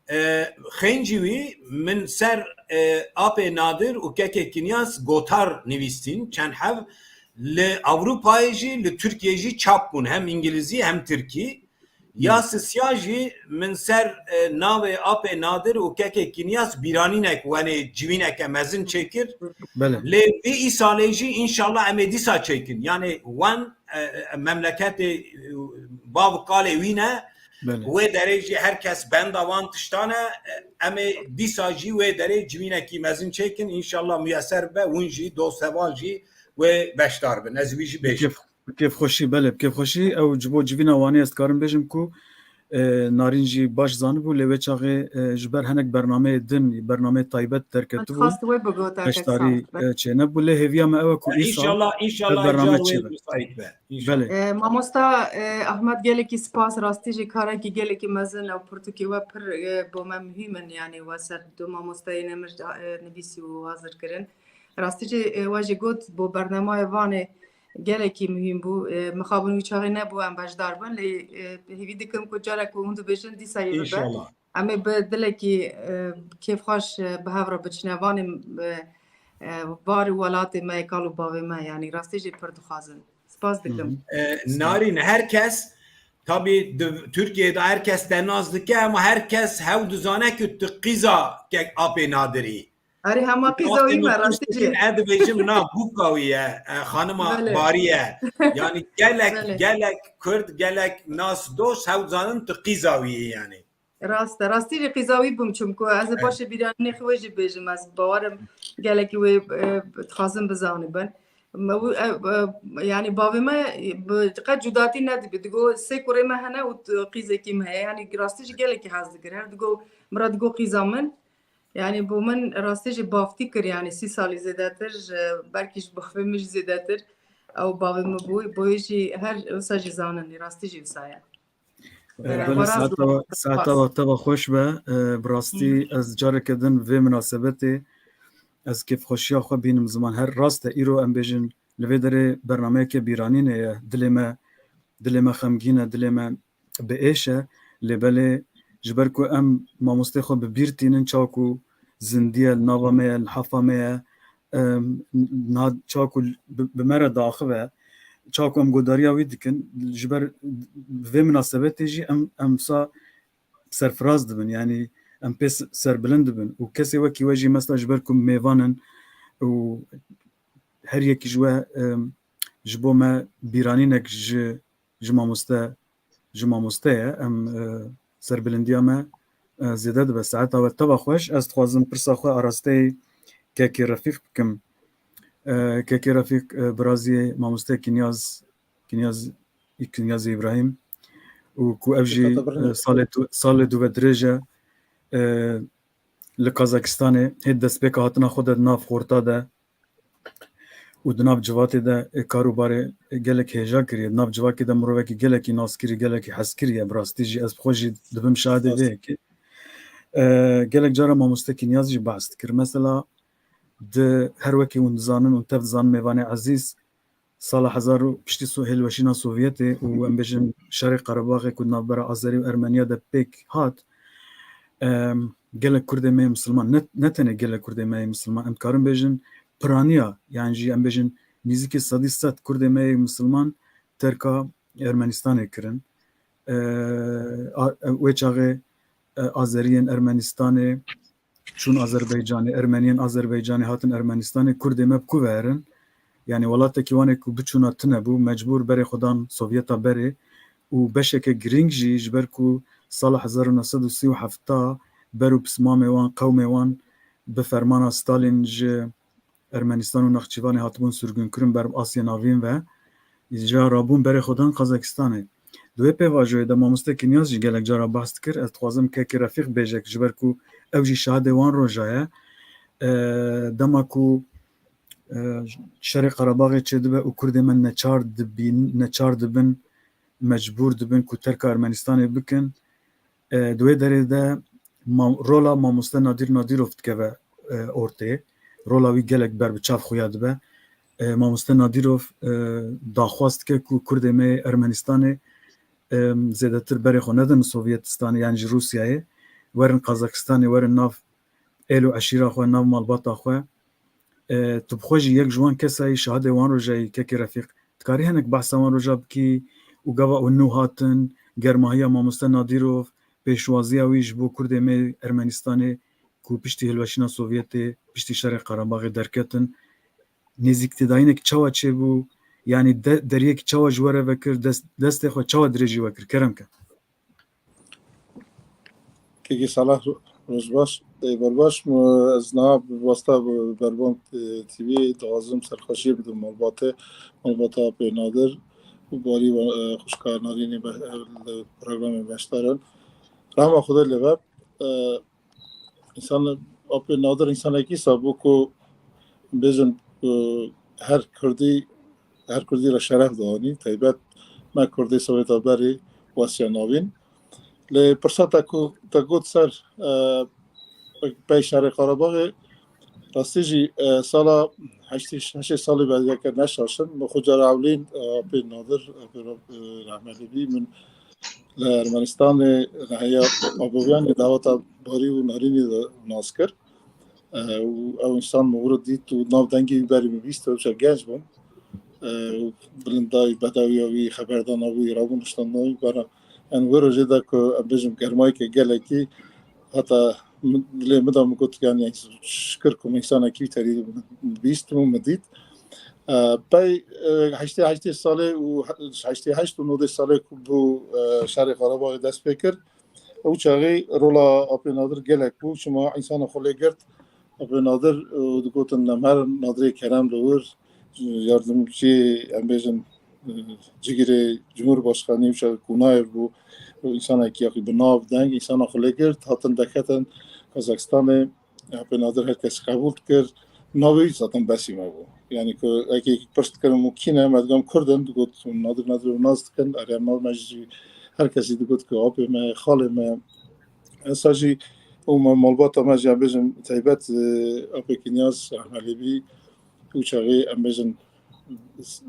E, xêncî wî min ser, e, apê Nadir û kekê Kinyas gotar nivîstîn, çend hev li Ewropayê jî, li Tirkiyê jî çap bûn, hem îngilîzî hem tirkî. Ya sisiya jî min ser, e, navê apê Nadir û kekê Kinyas bîranînek wenê civîneke mezin çêkir. Belê. Lê vî îsalê jî înşallah em ê dîsa çêkin. Yani wen, e, e, memleketê, e, bav û kalê wî ne. Belê. Wê derê jî her kes benda wan tiştan e. E, em ê dîsa jî wê derê civînekî mezin çêkin. Înşallah muyeser be, hûn jî, dost heval jî wê beşdar bin. Ez wî jî bêjim. Bi kêf-, bi kêfxweşî, belê, bi kêfxweşî. Ew ji bo civîna Wanê ez dikarim bêjim ku, e, Narîn jî baş zanibû, lê wê çaxê, e, ji ber hinek bernameyê din, bernameyê taybet derketibû. Dixwest wê bigota kek Beşdarî, Salih. e, çênebû, lê hêviya me ew e ku Ya, îsal înşallah, înşallah ev car carna wê çêbe. Müsait be. Înşallah. Belê. E, mamosta, e, Ahmet, gelekî spas, rastî jî karekî gelekî mezin ew pirtûkê we pir, e, bo me muhîm in, yani we ser du mamosteyê ne min, e, nivîsî û hazir kirin. Rastî jî, e, we jî got, bo bernameyê Wanê gelekî muhîm bû. E, mixabin wî çaxê nebû em beşdar bin, lê, e, hêvî dikim ku carek ku hûn dibêjin, dîsa yê bibe. Înşallah. Em ê bi dilekî, e, kêfxweş, e, bi hev re biçine Wanê, e, e, bar û welatê me yê kal û bavê me, yanî rastî jî pir dixwazin. Spas dikim. Hı hı. E, Spas. Narîn, her kes, tabî di Tirkiyeyê de her kes te nas dike, ama her kes hew dizane ku tu qîza kek apê Nadirî. Erê, hema qîza wî me, rastî jî. Ez dibêjim na bûka wî ye, e, xanima Belê. Barî ye. Yani gelek, Belê. gelek Kurd, gelek nas dost hew dizanin tu qîza wî yî yani. Rast e, rastî jî qîza wî bûm, çimku ez ê Evet. paşê bîranînê xwe jî bêjim, ez bawerim gelekî wê, e, dixwazin bizanibin. Me wî, e, e, yani bavê me bi qet cudatî nedibî. Digo sê kurê me hene û t-, qîzekî me heye. Yani rastî jî gelekî hez dikir. Her digo, min re digo qîza min. Yani bo min rastî jî baftî kir, yani sî salî zêdetir, ji, belkî ji bavê min jî zêdetir. Ew bavê min bû, boyê jî her wisa jî zanin, rastî jî wisa ye. E, Ee, belê, Baraz saeta wa, saeta wa te wa xweş be. E, bi rastî Hı. ez careke din vê minasebetê ez kêfxweşiya xwe bînim ziman. Her rast e, îro em bêjin li vê derê bernameyeke bîranînê ye. Dilê me, dilê me xemgîn e, dilê me bi êş e. Lê belê ji ber ku em mamostê xwe bi bîr tînin, çawa ku zindî ye, li nava me ye, li hefa me ye. Em, na, çaku bi, bi me re diaxive, çaku em godariya wî dikin, ji ber vê minasebetê jî em, em sa serfiraz dibin, yanî em pê s-, serbilind dibin. Û kesê wekî we jî mesela ji ber ku mêvan in û her yekî ji we, em, ji bo me bîranînek ji, ji mamoste, ji mamoste ye. Em, e, serbilindiya me, e, zêde dibe. Saeta we teva xweş. Ez dixwazim pirsa xwe arasteyî Kekê Refîq bikim. E, Kekê Refîq, e, biraziyê mamoste Kinyaz, Kinyaz, Kinyazê Îbrahîm û ku ev jî, Dikata birine. e, salê tu-, salê dû ve dirêj e, e, li Kazakistanê hê destpêka hatina xwe de di nav xorta de û di nav civatê de, e, kar û barê gelek hêja kiriye. Di nav civakê de mirovekî gelekî naskirî, gelekî hezkirî ye. Bi rastî jî ez bi xwe jî dibim şahidê vê yekê. E, gelek cara mamoste Kinyaz jî behs dikir. Mesela di her wekî hûn dizanin û tev dizanin mêvanê ezîz, sala hezar û piştî so-, hêlweşîna Sovyetê û em bêjin şerê Qerebaxê ku di navbera Azerî û Ermeniya de pêk hat, em, gelek Kurdê me yê Misilman, ne, ne tenê gelek Kurdê me yê Misilman, em dikarin bêjin piraniya, yan jî em bêjin nîzîkî sedî sed Kurdê me yê Misilman terka Ermenistanê kirin. E, a, wê çaxê, e, Azeriyên Ermenistanê çûn Azerbaycanê, Ermeniyên Azerbaycanê hatin Ermenistanê, Kurdê me bi ku ve herin? Yanî welatekî wan ê ku biçûna tune bû, mecbûr berê xwe dan Sovyeta berê û beşeke girîng jî ji ber ku sala hezar û neh sed û sî û heft ber û pismamê wan, qewmê wan bi fermana Stalin ji Ermenistan û Nexçîvanê hatibûn sirgûnkirin ber bi Asya Navîn ve, îja rabûn berê xwe dan Qazakistanê. Di wê pêvajoyê de mamoste Kinyaz jî gelek cara behs dikir. Ez dixwazim Kekê Refîq bêje, ji ber ku ew jî şahidê wan roja ye. E, dema ku, e, şerê Qerebaxê çêdibe û Kurdê me neçar dibîn, neçar dibin, mecbûr dibin ku terka Ermenistanê bikin. E, di wê derê de mam-, rola mamoste Nadîr Nadîrov dikeve, e, ortê. Rola wî gelek ber bi çav xuya dibe. E, mamoste Nadîrov, e, daxwaz dike ku Kurdê me yê Ermenistanê, e, zêdetir berê xwe nedin Sovyetistanê, yan jî Rûsyayê. Werin Qazakistanê, werin nav êl û eşîra xwe, nav malbata xwe. E, tu bi xwe jî yek ji wan kesayî, şahidê wan roja yî, Kekê Refîq. Dikarî hinek behsa wan roja bikî û gava û nû hatin, germahiya mamoste Nadîrov, pêşwaziya wî ji bo Kurdê me Ermenistanê ku piştî hilweşîna Sovyetê, piştî şerê Qerebaxê derketin, nêzîktêdayînek çawa çêbû, yanî de-, deriyek çawa ji we re vekir, dest, destê xwe çawa dirêjî we kir? Kerem ke. Kekî Salah, roj baş. Ê, berbaş, m-, ez niha bi wasta bi Berbon, e, T V dixwazim serxweşiyê bidim malbatê, malbata Apê Nadir û barî wa-, e, xwişka Narînê be-, e, li programê beşdar in. Rehma Xwedê lê be. E, însan, Apê Nadir însanekî sa bû ku bêjin, e, her Kurdî, her Kurdî re şeref dianî, taybet me Kurdê Sowêta berê û Asya Navîn. Lê pirsa te ku te got ser, e, pey şerê Qerebaxê, rastî jî, e, sala heştê, heştê salî belgeke neşaşin. Min xwe cara ewlîn, e, Apê Nadir, Apê Ra-, e, Rehme Lêbî, min li Ermenistanê, li heya Abawiyanê daweta Barî û Narînê de nas kir. E, û ew însan min wir dît û nav dengê wî berî min bîst, ew çax genc bûm. E, û bilindayî, bedewiya wî, xeberdana wî, rabûn niştandina wî bera. Yanî wê rojê de ku em bêjim germayeke gelekî hata min, dilê min de min got, yanî şikir ku min însanekî wî terî bîst û min dît. E, pey, e, heştê heştê salê û he-, heştê heşt û nodê salê ku bû, e, şerê Qerebaxê dest pê kir, ew çaxê rola Apê Nadir gelek bû, çima însana xwe lê girt. Apê Nadir, e, digotin, em her Nadirê kerem li wir, yardimcî, em bêjin, e, cigirê Cumhurbaşkanî, wisa ku nayê bû, e, însanekî ya xwe bi nav, deng, însana xwe lê girt, hatin derketin Kazakistanê, Apê Nadir her kes qebûl dikir, navê wî zaten besî me bû. Yanî ku ekê pirs dikirin û kî ne, me digot em Kurd in, digot Nadir, Nadir û nas dikin, erê me, me jî her kesî digot ku apê me, xalê me, esa jî û me malbata me jî, em bêjin, taybet, e, Apê Kinyaz, Rehme Lêbî, û çaxê em bêjin,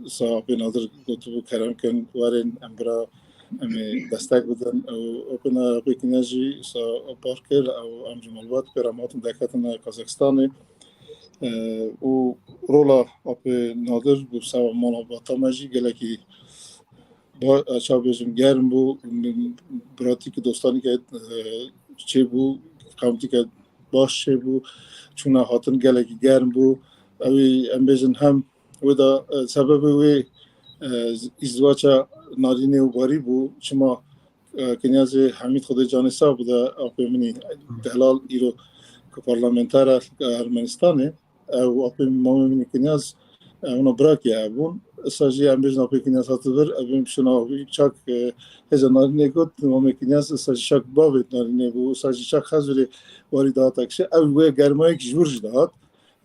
sa Apê Nadir gotibû, kerem kin, werin, em bira Em ê destek bidin. Ew Opê Kenya jî sa bar kir, ew em ji malbat pê re hatin derketin Kazaxistanê. E, û rola Apê Nadir bû seba malbata me jî gelekî ba-, çawa bêjim, germ bû, pratîk dostanîke, e, çêbû, qewtîke baş çêbû, çûna hatin gelekî germ bû. Ew ê em bêjin hem wê de, e, sebebê wê, e, îzdivaça narînê û barî bû, çima, e, Kinyazê Hemîd Xwedê canê sax bide, apê min î delal îro ku parlamenter e, e, Ermenistanê, ew apê mamê min î Kinyaz, e, ona birakiye hebûn. Issa jî em bêjin apê Kinyaz hati vir, ev ê şuna çak, e, hêza narînê got, mamê Kinyaz issa jî çak bavê narînê bû, issa jî çak xezûrê warî dihata kişê. Ew wê germayek ji wir jî dihat.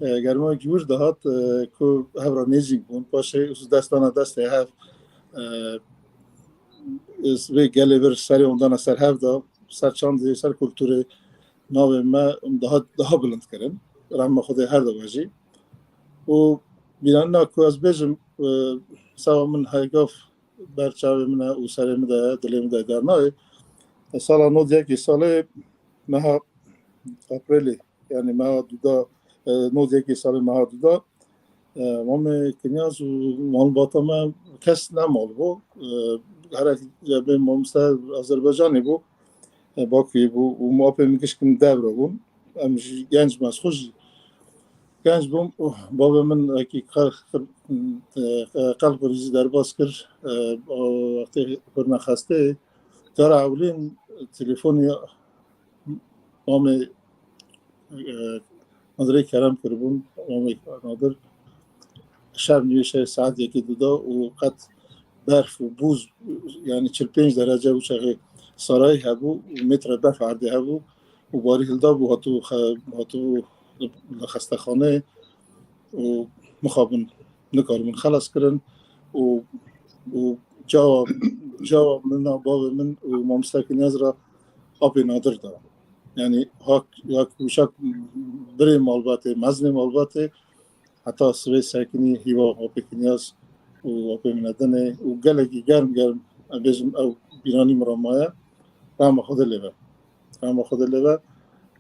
E, germayek ji wir dihat, e, ku hev re nêzîk bûn. Paşê dest dana destê hev, e, vê gelê vir serê wan dana ser hev de, ser çandê, ser kulturê navê me daha, daha bilind kirin. Rehma Xwedê her de be jî. Û bîranîna ku ez bêjim, e, seba min her gav ber çavê min e û serê min de ye, dilê min de dernayê. E, sala nod yekê salê meha Aprêlê, yani meha duda, e, nod yekê salê meha duda, e, mamê Kinyaz û malbata me kes nemal bû. E, herek, yani mamoste Azerbaycanê bû, e, Bakuyê bû û apê min gişkin devre bûn. Em jî genc me, ez xwe jî genc bûm. Û bavê min wekî qel-, qel-, e, qelb xwe jî derbas kir. E, o wextê xurna xesteyê. Cara ewlîn telefonê mamê, e, Nadirê Kerem kiribûn, mamê Nadir şev nîvê şev saet yekê duda û qet berf û bûz, yani çil pênc derece û çaxê sarayî hebû û metre berf erdê hebû û barî hildabû, hatibû xe-, hatibû li xestexaneyê û mixabin nikaribin xelas kirin û, û çawa, çawa min a bavê min û mamoste Kinyaz re apê Nadir da. Yani hak, hak uşak birê malbatê, mezinê malbatê, heta sibê sekinî hîva apê Kinyaz û apê min e dinê û gelekî germ germ, em bêjim ew bîranî min re maye. Rehma Xwedê lê be. Rehma Xwedê lê be.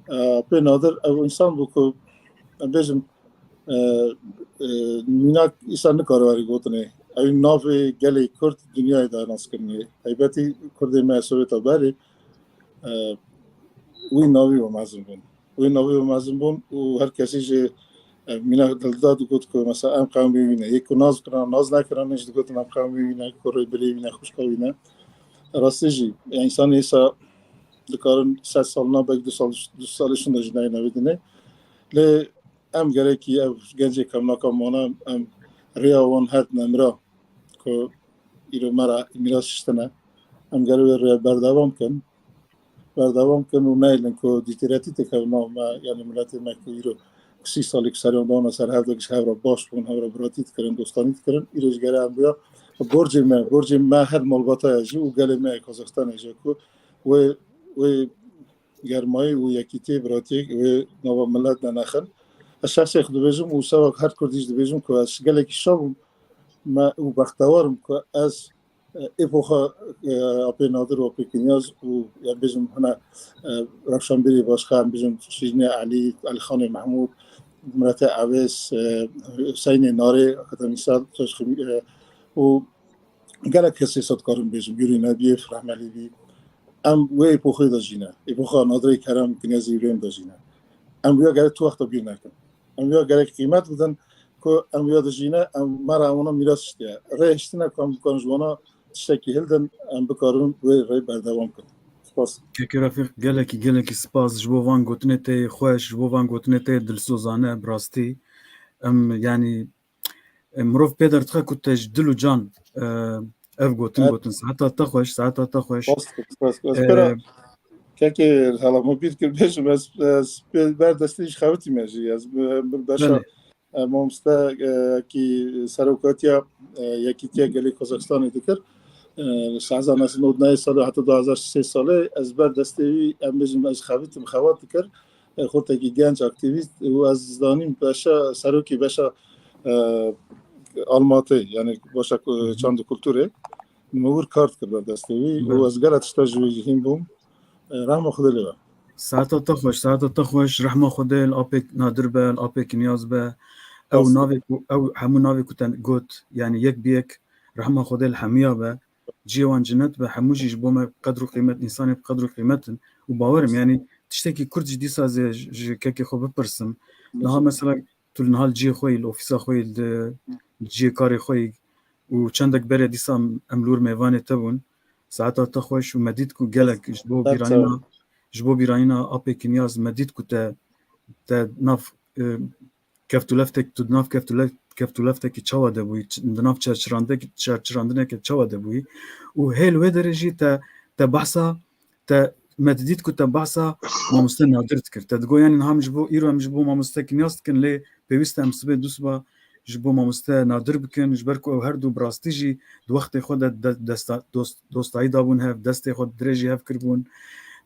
E, apê Nadir ew însan bû ku, em bêjim, e, e, mînak îsa nikare werî gotinê. Ew navê gelê Kurd dinyayê de nas kirinê. Heybetî Kurdê me Soweta berê, e, wî navî û mezin bûn. Wî navî û mezin bûn û her kesî jî, e, mînak dilda digot ku mesela em qewmê wî ne. Yek ku nas kirin, nas nekirin jî digotin em qewmê wî ne, kurê birê wî ne, xwişka wî ne. Rastî jî, yani însanê îsa dikarin sed salina belkî du sal, du salê şûnde jî nayê navê dinê. Lê em gerekî ev gencê kevnaka mane, em rêya wan her nemira ku îro me re mîras şiştine. Em gerek wê rêya berdewam kin. Berdewam kin û neynin ku dîtîretî têkevin nav me, yani miletê me ku îro sî salî ku serê wan dana ser hev de giş hev re baş bûn, hev re biratî dikirin, dostanî dikirin. Îro ji gere em biya borcê me, borcê me her malbata ye jî û gelê me ye Kazaxstanê jî ku wê, wê germayî û yekîtiyê, biratiyê wê nava milet de nexin. Ez şexsê xwe dibêjim û seba her Kurdî jî dibêjim ku ez gelekî şa bûm me û bextewar im ku ez, e, êpoxa, e, Apê Nadir û Apê Kinyaz û, ya bêjim hine, e, rewşenbîrê başqa, em bêjim Şîrînê Elî, Elîxanê Mehmûd, Miratê Ewês, e, Hüseynê Narê, akademîsyen, e, û gelek kesê se dikarim bêjim, Yûrî Nebîyev, rehmelî bî. Em wê êpoxê de jî ne. Êpoxa Nadirê Kerem, Kinyazê Îbrahîm de jî ne. Em wîya gerek tu wexta bîr nekin. Em wîya gerek qîmet bidin ku em wîya de jî ne, em me re wana mîras şitiye. Rê hiştine ku em bikarin ji wana tiştekî hildin, em bikarin wê rê berdewam kin. Spas. Kekê Refîq, gelekî, gelekî spas ji bo van gotinê te yê xweş, ji bo van gotinê te yê dilsozane, bi rastî. Em, yanî, E, mirov pê derdixe ku te ji dil û can, e, ev gotin Evet. gotin. Saeta te xweş, saeta te xweş. Spas, spas, spas. E, Pira, kekê, hala min bîr kir, bêjim, ez, ez pê ber destê ji xewitî me jî. Ez bi, bi beşa, Belê. e, mamoste, e, kî serokatiya, e, Yekîtiya Gelê Kazaxistanê dikir. E, ji hezar neh sed nod nehê salê heta du hezar sê salê ez ber destê wî, em bêjim, ez xebitim, xebat dikir. E, xortekî genc, aktîvîst û ez zanîm beşa, serokê beşa, e, Almatê, yani beşa ku-, çand û kulturê. Min wir kar dikir ber destê wî û ez gelek tişta ji wî jî hîn bûm. E, rehma Xwedê lê be. Saeta te xweş, saeta te xweş. Rehma Xwedê li apê Nadir be, li apê Kinyaz be. Ew navê ku, ew hemû navê ku te got, yani yek bi yek, rehma Xwedê li hemiya be. Cihê wan cennet be, hemû jî ji bo me qedr û qîmet, însanê bi qedr û qîmet in. Û bawer im, yani tiştekî kurt jî dîsa ez ê ji, ji kekê xwe bipirsim. Niha mesela tu li niha li cihê xwe yî, li ofîsa xwe yî, li, li cihê karê xwe yî û çendek berê dîsa em li wir mêvanê te bûn. Saeta te xweş û me dît ku gelek ji bo bîranîna, ji bo bîranîna apê Kinyaz me dît ku te, te nav, e, keftûleftek, tu di nav keftûlef-, keftûleftekî çawa de bûyî, ç-, di nav çerçirandek-, çerçirandineke çawa de bûyî û hê li wê derê jî te, te behsa, te, me didît ku te behsa mamoste Nadir dikir. Te digot, yani niha em ji bo, îro em ji bo mamoste Kinyaz dikin, lê pêwîst e em sibê du siba ji bo mamoste Nadir bikin, ji ber ku ew her du bi rastî jî di wextê xwe de, de, desta-, dost-, dostayî dabûn hev, destê xwe dirêjî hev kiribûn,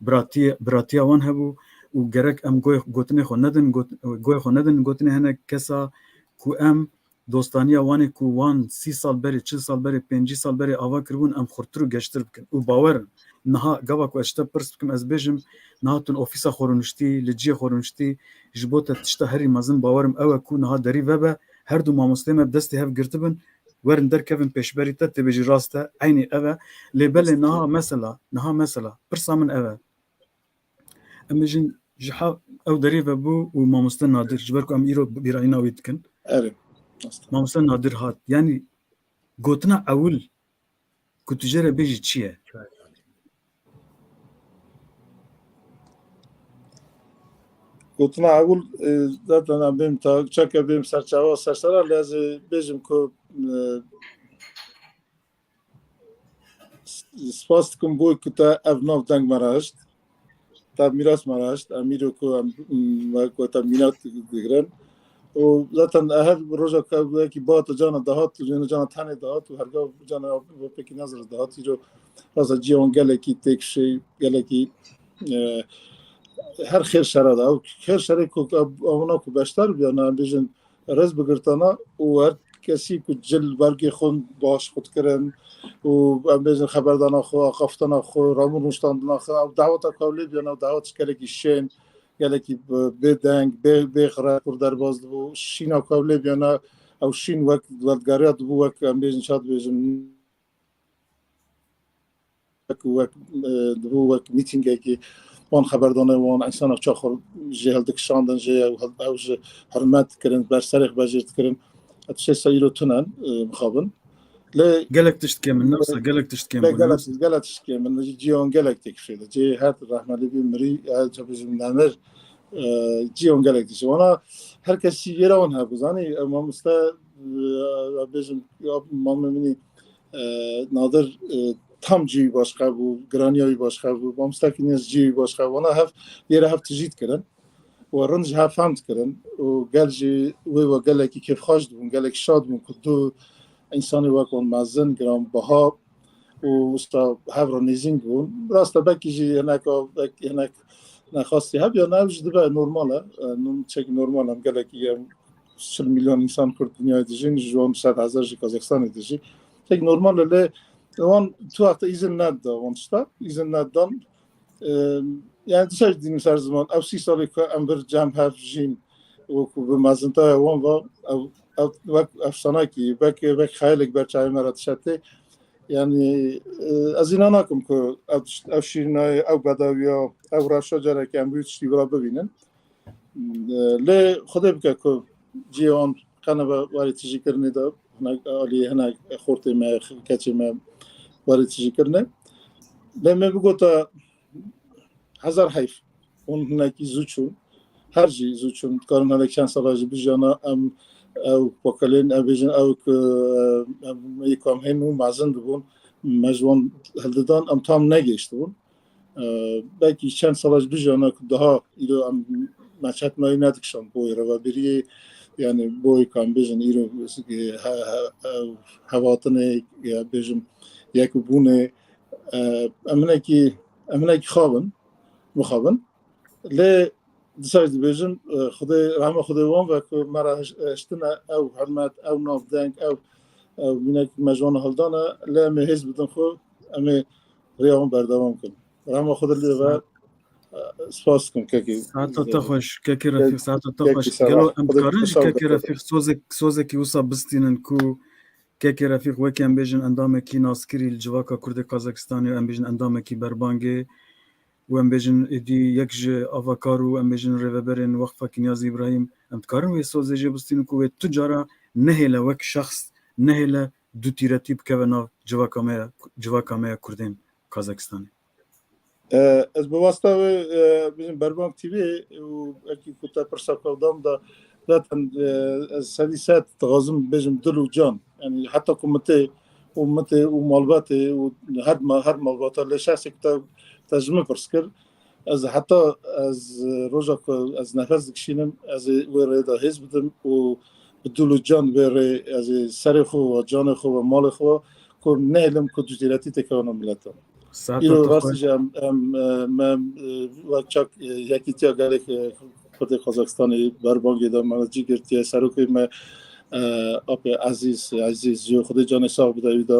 biratiyê, biratiya wan hebû û gerek em goyê, gotinê xwe nedin, got-, goyê xwe nedin gotinê hinek kesa ku em dostaniya wan ê ku wan sî sal berê, çil sal berê, pêncî sal berê ava kiribûn, em xurtir û geştir bikin. Û bawer in, niha gava ku ez ji te pirs bikim, ez bêjim, niha tu li ofîsa xwe rûniştî, li cihê xwe rûniştî, ji bo te tişta herî mezin bawer im ew e ku niha derî vebe, her du mamosteyê me bi destê hev girtibin, werin derkevin pêşberî te, tê bêjî rast e, eynî ev e. Lê belê niha mesela, niha mesela, pirsa min ev e. Em bêjin ji ha-, ew derê ve bû û mamoste Nadir, ji ber ku em îro bîranîna wî dikin. Erê. Mamoste Nadir hat. Yani gotina ewil ku tu jê re bêjî çi ye? Gotina ewil, e, zaten em bêm ta, çeke bêm serçava sersera, lê ez ê bêjim ku, e, spas dikim bo ku te ev nav deng me re hişt. Te mîras me re hişt. Em îro ku em, em, wek ku te mînat digirin. Û zaten her roja ku wekî ba tu cana dahat, tu cana tenê dahat û hergav cana pêkî nezir dahat. Îro rasa cî wan gelekî têkşê, gelekî, e, her xêr şere de. Ew xêr şerê ku ev, ewana ku beşdar biyana, em bêjin, rêz bigirtana û her kesî ku cil bergê xwe baş xwe dikirin û em bêjin xeberdana xwe, axaftana xwe, ramû rûniştandina xwe, ew daweta ku ew lê biyana, ew dawet ji gelekî şên, gelekî bi-, bêdeng, bê, bê xire kur derbas dibû, şîna ku ew lê biyana, ew şîn wek vedigeriya dibû, wek em bêjin, ça dibêjin, wek, wek, e, dibû wek mîtîngekî wan xeberdana wan, însana çax jê hildikişandin, jê ew hil-, ew ji hurmet dikirin, ber serê xwe jê dikirin. Tiştê se îro tune, e, mixabin. Lê gelek tişt kêm in, ne wisa gelek tişt kêm lê in, gelek, ne wisa gelek tişt kêm in. Cî wan gelek têkişê de. Cê her rehmelî bî mirî, her çapê ji nemir, e, cî wan gelek tişt. Wana her kesî yê re wan hebû, zanî, e, mamoste, e, bêjim, ya, mamê min î, e, Nadir, e, tam cî wî başqa bû, giraniya wî başqa bû, mamoste Kinyaz cî wî başqa bû. Wana hev, yê re hev tijî dikirin. Û rind ji hev fehm dikirin. Û gel jî wê we gelekî kêfxweş dibûn, gelekî şad bûn ku du însanê wek wan mezin, giranbiha û wisa hev re nêzîng bûn. Rast e, belkî jî hineka, belkî hinek nexwastî hebiya, ne, ev jî dibe normal e. E, çek normal e, em gelekî em çil milyon însan Kurd dinyayê dijîn, ji wan sed hezar jî Kazakistanê dijî. Tek normal e, lê wan tu wexta îzin nedida wan tişta, îzin nedidan. E, yani dişa jî dînim ser ziman, ew sî salê ku em vir cem hev jîn û ku bi mezintaya wan ve, ew, ew wek efsanakî, wek, wek xeyalek ber çavê me re dişetê. Yani, e, ez îna nakim ku ev tişt, ev şîrînayê, ew bedewiya, ew reşa careke em wî tiştî vira bibînin. Lê Xwedê bike ku cihê wan qene be warê tijîkirinê de, hinek alî, hinek xortê me, keçê me warê tijîkirinê. Lê me bigota hezar heyf. Hûn hinekî zû çûn. Her jî zû çûn. Dikarin hinek çend sala jî bijiyana, em ew pakelên, em bêjin ew ku, em ê ku em hên û mezin dibûn. Me ji wan hildidan, em tam negihiştibûn. E, belkî çend sala ji bijana ku daha îro em me çek nayî nedikişand boyê rêvebiriyê, yani boyê ku em bêjin îro, e, he-, he-, he-, hevatinê, ya bêjim yekbûnê, e, em hinekî, em hinekî xabin, mixabin. Lê dîsa jî dibêjim, e, Xwedê, rehma Xwedê wan ve ku me re hiş-, hiştine ew hurmet, ew navdeng, ew Ew mînak me ji wan hildane, lê em ê hêz bidin xwe, em ê rêya wan berdewam kin. Rehma Xwedê li ve, e, spas dikim kekî. Saeta te xweş, kekê Refîq, saeta te xweş. Gelo em dikarin ji kekê Refîq sozek, sozekî wisa bistînin ku kekê Refîq wekî em bêjin endamekî naskirî li civaka Kurdê Kazakistanê û em bêjin endamekî berbangê û em bêjin êdî yek ji avakar û em bêjin rêveberên Weqfa Kinyazî Îbrahîm, em dikarin wê sozê jê bistînin ku wê tu cara nehêle wek şexs, nehêle dutîretî bikeve nav civaka me ya, civaka me ya Kurdên Kazakistanê. E, ez bi wasta wê, e, bizim Berbang T V û wekî ku te pirsa kewdam da zaten, e, ez sedî sed dixwazim bêjim dil û can. Yani heta ku mitê û mitê û malbatê û her ma-, her malbata lê şexsek te, te ji min pirs kir. Ez heta ez roja ku ez nefes dikişînim, ez ê wê rê de hêz bidim û bi dil û can vê rê ez ê serê xwe ve, canê xwe ve, malê xwe ve ku nehêlim ku dutîretî têkevana mileta. Îro rastî jî em, em, e, me, e, wek çak, e, yekîtiya gelek, e, Kurdê Kazakistanê berbangê de me cî girtiye. Serokê me, e, apê Ezîz, Ezîz Ziyo, Xwedê canê sax bide wî de.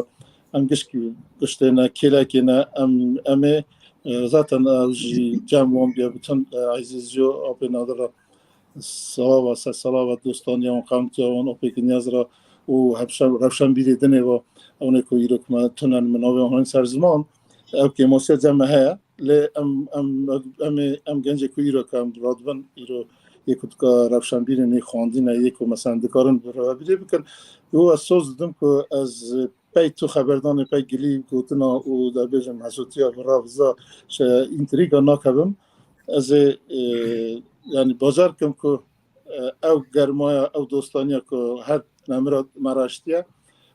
Em gişkî giştê ne, kêlekê ne, em, em ê, e, zaten ew jî cem wan bûye, bütün, e, Ezîz Ziyo, apê Nadir re salava, ser salava dostaniya wan, qewmtiya wan, apê Kinyaz re û hevşem-, rewşenbîrê dinê ve, ewnê ku îro ku me tunen min navê wan ser ziman, ew kêmasiya cem me heye. Lê em, em, em ê, em gencê ku îro ke em radibin, îro yê ku dika rewşenbîrê nê xwendî ne, yê ku mesela dikarin bi rêvebîrê bikin. Û ez soz didim ku ez pey tu xeberdanê, pey gilî gotina û dê bêjim hesûtiya bi raviza, şe, întrîga nakevim. Ez ê, e, yani bacar kim ku, e, ew germaya, ew dostaniya ku her nemira me raştiye,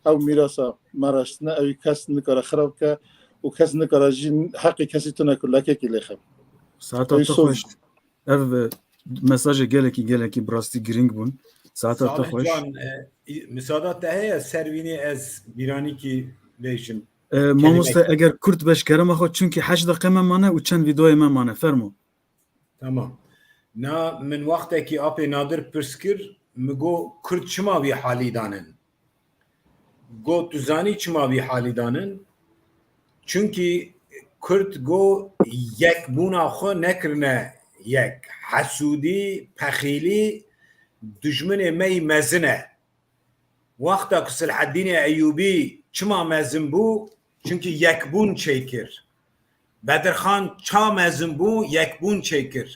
ew mîrasa me raştine, ew kes nikare xirab ke û kes nikare jî heqê kesî tune ku lekekî lêxe. Saeta te xweş. Ev, e, mesajê gelekî, gelekî bi rastî girîng bûn. Saeta te xweş. Can, e, î-, misada te heye ser vînê ez bîranîkî bêjim? E, mamoste, eger kurt beş kerema xwe, çunkî heşt deqe me mane û çend vîdeoyê me mane. Fermo. Tamam. Na min wextekî apê Nadir pirs kir, mi got, Kurd çima vî halî danin? Got, tu zanî çima vî halî danin? Çunkî Kurd got, yekbûna xwe nekirine yek. Hesûdî, pexîlî, dijminê me yî mezin e. Wexta ku Silheddînê Eyûbî çima mezin bû? Çunkî yekbûn çêkir. Bedirxan ça mezin bû? Yekbûn çêkir.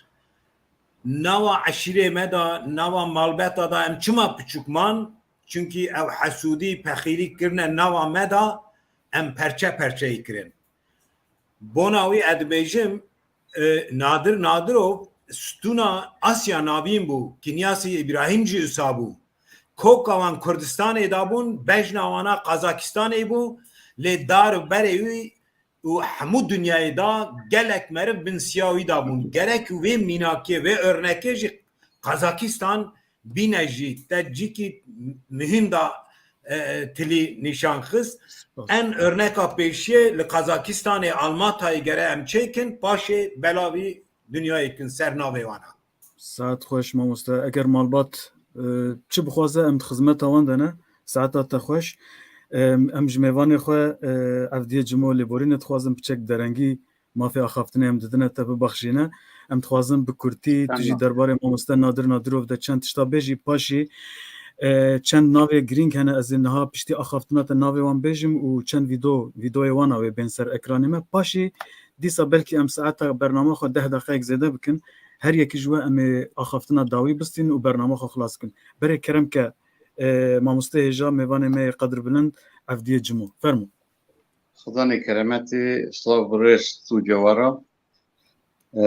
Nava eşîrê me de, nava malbeta de em çima piçûk man? Çunkî ew hesûdî, pexîlî kirine nava me de, em perçe perçeyî kirin. Bona wî ez dibêjim, e, Nadir Nadirov stûna Asya Navîn bû, Kinyasî Îbrahîm jî wisa bû. Koka wan Kurdistanê de bûn, bejna wana Qazakistanê bû, lê dar û berê wî û hemû dinyayê de gelek meriv bin siya wî de bûn. Gerek wê mînakê, vê örnekê jî Qazakistan bîne jî te cîkî muhîm da, e, tilî nîşan xist. Spas. En örneka pêşiyê li Qazakistanê Almatayê gere em çêkin, paşê belavî dinyayê kin ser navê wana. Saet xweş mamoste. Eger malbat, e, çi bixwaze em di xizmeta wan de ne. Saeta te xweş. Em, em ji mêvanê xwe, e, Evdiyê Cimo lêborînê dixwazin piçek derengî mafê axaftinê em didine te bibexşîne. Em dixwazin bi kurtî tu jî derbarê mamoste Nadir Nadirov de çend tişta bêjî, paşî, e, çend navê girîng hene, ez ê niha piştî axaftina te navê wan bêjim û çend vîdo-, vîdoyê wana wê bên ser ekranê me. Paşî dîsa belkî em saeta bernama xwe deh deqeyek zêde bikin. Her yekî ji we em ê axaftina dawî bistînin û bernama xwe xilas bikin. Berê kerem ke, e, mamoste hêja mêvanê me yê qedirbilind Evdiyê Cimo. Fermo. Xudanê keremetê, silav bi rêz tu cewara. E,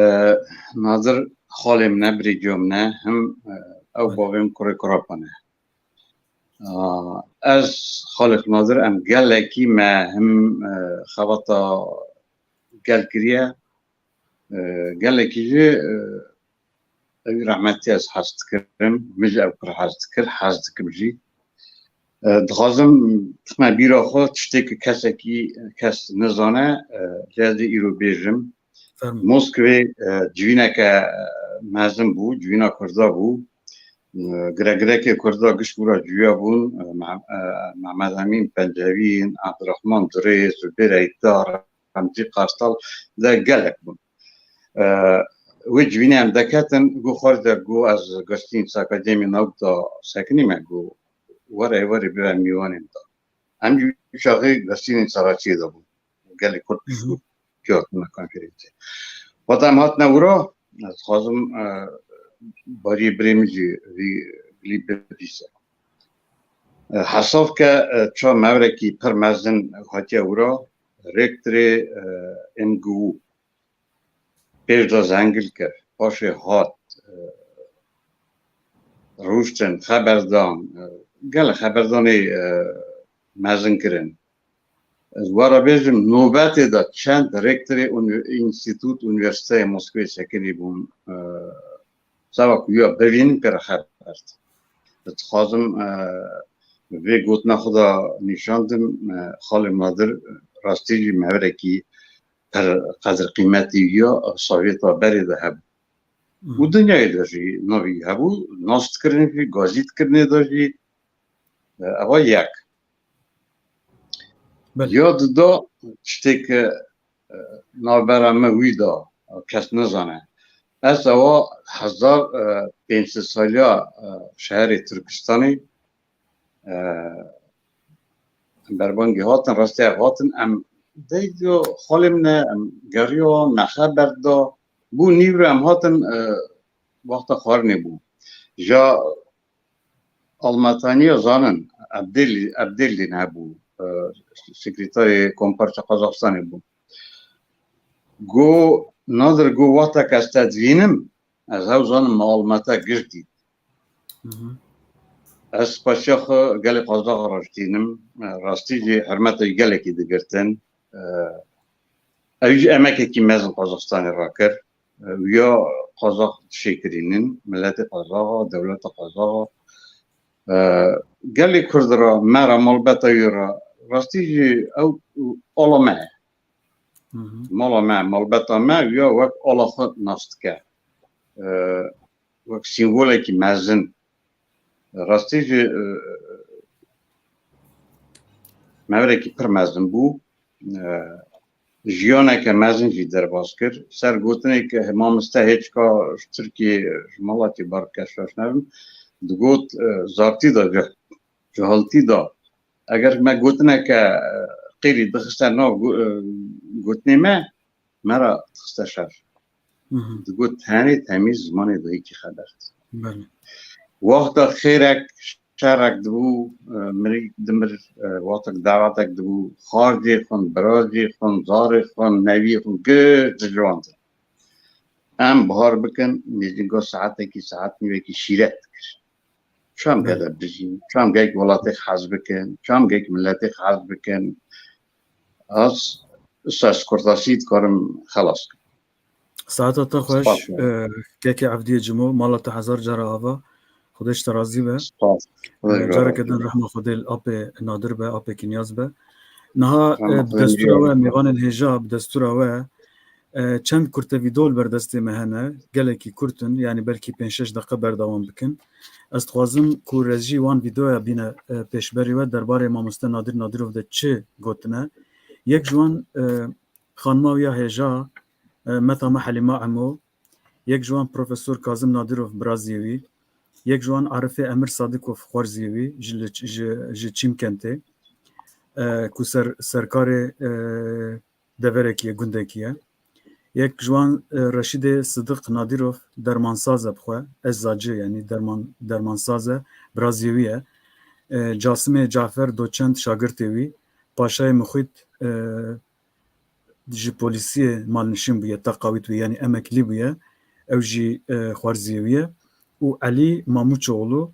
Nadir xalê min e, birêciya min e, him, e, ew bavê min kurê kurapan e. A, ez xalê Nadir em gelekî me him, e, xebata gel kiriye. E, gelekî jî, e, Ew rehmetî ez hez dikirim, min jî ew pir hez dikir, hez dikim jî. E, dixwazim bixime bîra xwe tiştê ku kesekî, kes nizane, e, lê ez ê îro bêjim. Fermo. Moskvê, e, civîneke, e, mezin bû, civîna Kurda bû. Giregirekê Kurda giş wira cuya bûn, Me-, e, Mehmed Emîn Pencevîn, Abdurrahman Durê, Zubêr Eytar, Remzî Qarstal de gelek bûn. E, wê civînê em deketin, got xwarê de, got ez gostîn sakademî navda sekinî me, got were, were bibe mîwanên da. Em jî çaxê gostînên Saraçiyê de bûn. Gelê Kurd Hı hı. Piştû kewtine konferensê. Wata em hatine wira, ez dixwazim, e, bariyê birê min jî vî gilî bibîse. E, hesab ke, e, ça mevrekî pir mezin hatiye wira, rektorê, e, M G U. Pêş de zengil kir, paşê hat, e, rûştin, xeberdan, e, gelek xeberdanê, e, mezin kirin. Ez were bêjim, nobetê de çend rektorê uni-, înstîtût, unîversîteyê Moskvê sekinî bûn, e, seba ku ya bivînin pê re xeber. Ez dixwazim, e, vê gotina xwe de nîşan dim, e, xalê Nadir rastî jî mevrekî pir qedir qîmetî ya Sovyeta berê de hebû. Û dinyayê de jî navî hebû, nas dikirin jî, gazî dikirinê de jî, e, eva yek. Belê. Ya dida tiştê ke, e, navbera me wî da, kes nizane. Ez ewa hezar, e, pênc sed saliya, e, şeherê Tirkistanê, e, em berbangî hatin, rastî ev hatin, em deydiyo xalê min e, em geriyo, nexeber da. Bû nîvro em hatin, e, wexta xwarinê bû. Ja Almataniya zanin, Ebdêl-, Ebdêlîn hebû, e, sekreterê Komparsa Qazaxistanê bû. Go, Nadir go, wexta ke ez te divînim, ez hew zanim me almete giş dît. Hı hı. Ez spasiya xwe gelê Qazaxa re jî tînim. E, rastî jî hurmeta wî gelekî digirtin. E, ew jî emekekî mezin Qazaxistanê rakir. E, ya Qazax dişêkirînin, miletê Qazaxa, dewleta Qazaxa. E, gelê Kurd ra, me ra, malbeta wî ra, rastî jî ew ala me ye. Hı hı. Mala me, malbeta me ya wek ala xwe nas dike. E, wek sîmbolekî mezin. Rastî jî, e, mevrekî pir mezin bû. E, jiyaneke mezin jî derbas kir. Ser gotinê ke mamoste hêçka ji Tirkiyê, ji malatî bar ke şaş nebim, digot, e, zartî de, cih-, cihiltî de. Eger me gotineke, e, qêrî dixiste nav go-, e, gotinê me, me re dixiste şer. Hı hı. Digot tenê temî zimanê dayikî xeber. Belê. Wexta xêrek, şerek dibû, e, mirî dimir, e, wextek dawetek dibû, xar jê xwin, bira jê xwin, zarê xwin, nevî xwin, giş dijwandin. Em bihar bikin, nêzîka saetekî, saet nîvekî şîret dikir. Çam Belê. Gele bijîn, çam gelek welatê hez bikin, çam gelek miletê hez bikin. Ez, ez kurtasî dikarim xelas kim. Saeta te xweş, Spas. E, kekê Evdiyê Cimo, mala te hezar cara ava. Xwedê ji te razî be. Spas. E, Xwedê careke razî din be. Rehma Xwedê li apê Nadir be, apê Kinyaz be. Niha, Rehma e, bi Xwedê destûra we, mêvanên hêja, bi destûra we, e, çend kurte vîdeo li ber destê me hene, gelekî kurt in, yanî belkî pênc şeş deqe berdewam bikin. Ez dixwazim ku rejî wan vîdeoya bîne, e, pêşberî we, derbarê mamoste Nadir Nadirov de çi gotine. Yek ji wan, e, xanima wî ya hêja, e, meta me Helîma Emo, yek ji wan Profesor Kazim Nadirov, biraziyê wî, yek ji wan Arifê Emir Sadikov, xwarziyê wî, ji li, ji, ji Çîmkentê, e, ku ser, serkarê, e, deverekî ye, gundekî ye. Yek ji wan, e, Reşîdê Sidiq Nadirov, dermansaz e bi xwe, eczacı, yanî derman, dermansaz e, biraziyê wî ye. E, Casimê Cafer, doçent, şagirtê wî, Paşayê Mixwît, e, ji polîsiyê malnişîn bûye, teqawît bûye, yanî emeklî bûye. Ew jî, e, xwarziyê wî ye. Û Elî Mamûçoğlu,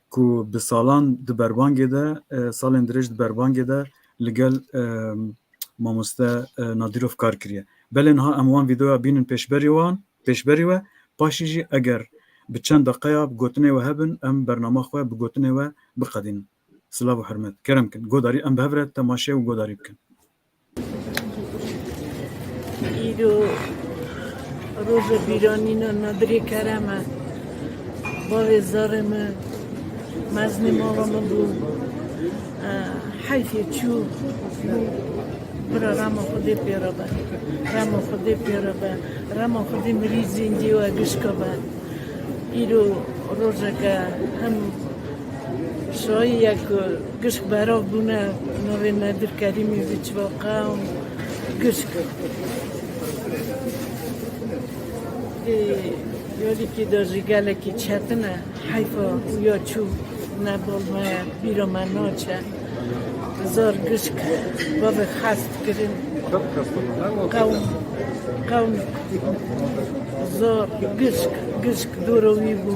ku bi salan di berbangê de, e, salên dirêj di berbangê de li gel, e, mamoste, e, Nadîrov kar kiriye. Belê niha em wan vîdeoya bînin pêşberî wan, pêşberî we, paşî jî eger bi çend deqeya gotinê we hebin, em bernama xwe bi gotinê we biqedînin. Silav û hurmet. Kerem kin. Godarî em bi hev re temaşe û godarî bikin. Îro roja bîranîna Nadirê Kerem e. Bavê zarê min, mezinê mala min bû. Eh, heyfê çû. Bira rema Xwedê pê re be. Rema Xwedê pê re be. Rema Xwedê mirî zindî we gişka be. Îro rojeke hem şayî ye ku gişk berav bûne, navê Nedir Kerîmî bi çiva qewm gişk. Ê, yarîkî de jî gelekî çetin e. Heyfa uya çû, ne bol me, bîra me naçe. Zor gişk, bavê hez dikirin. Qewm, qewm zor, gişk, gişk dora wî bû.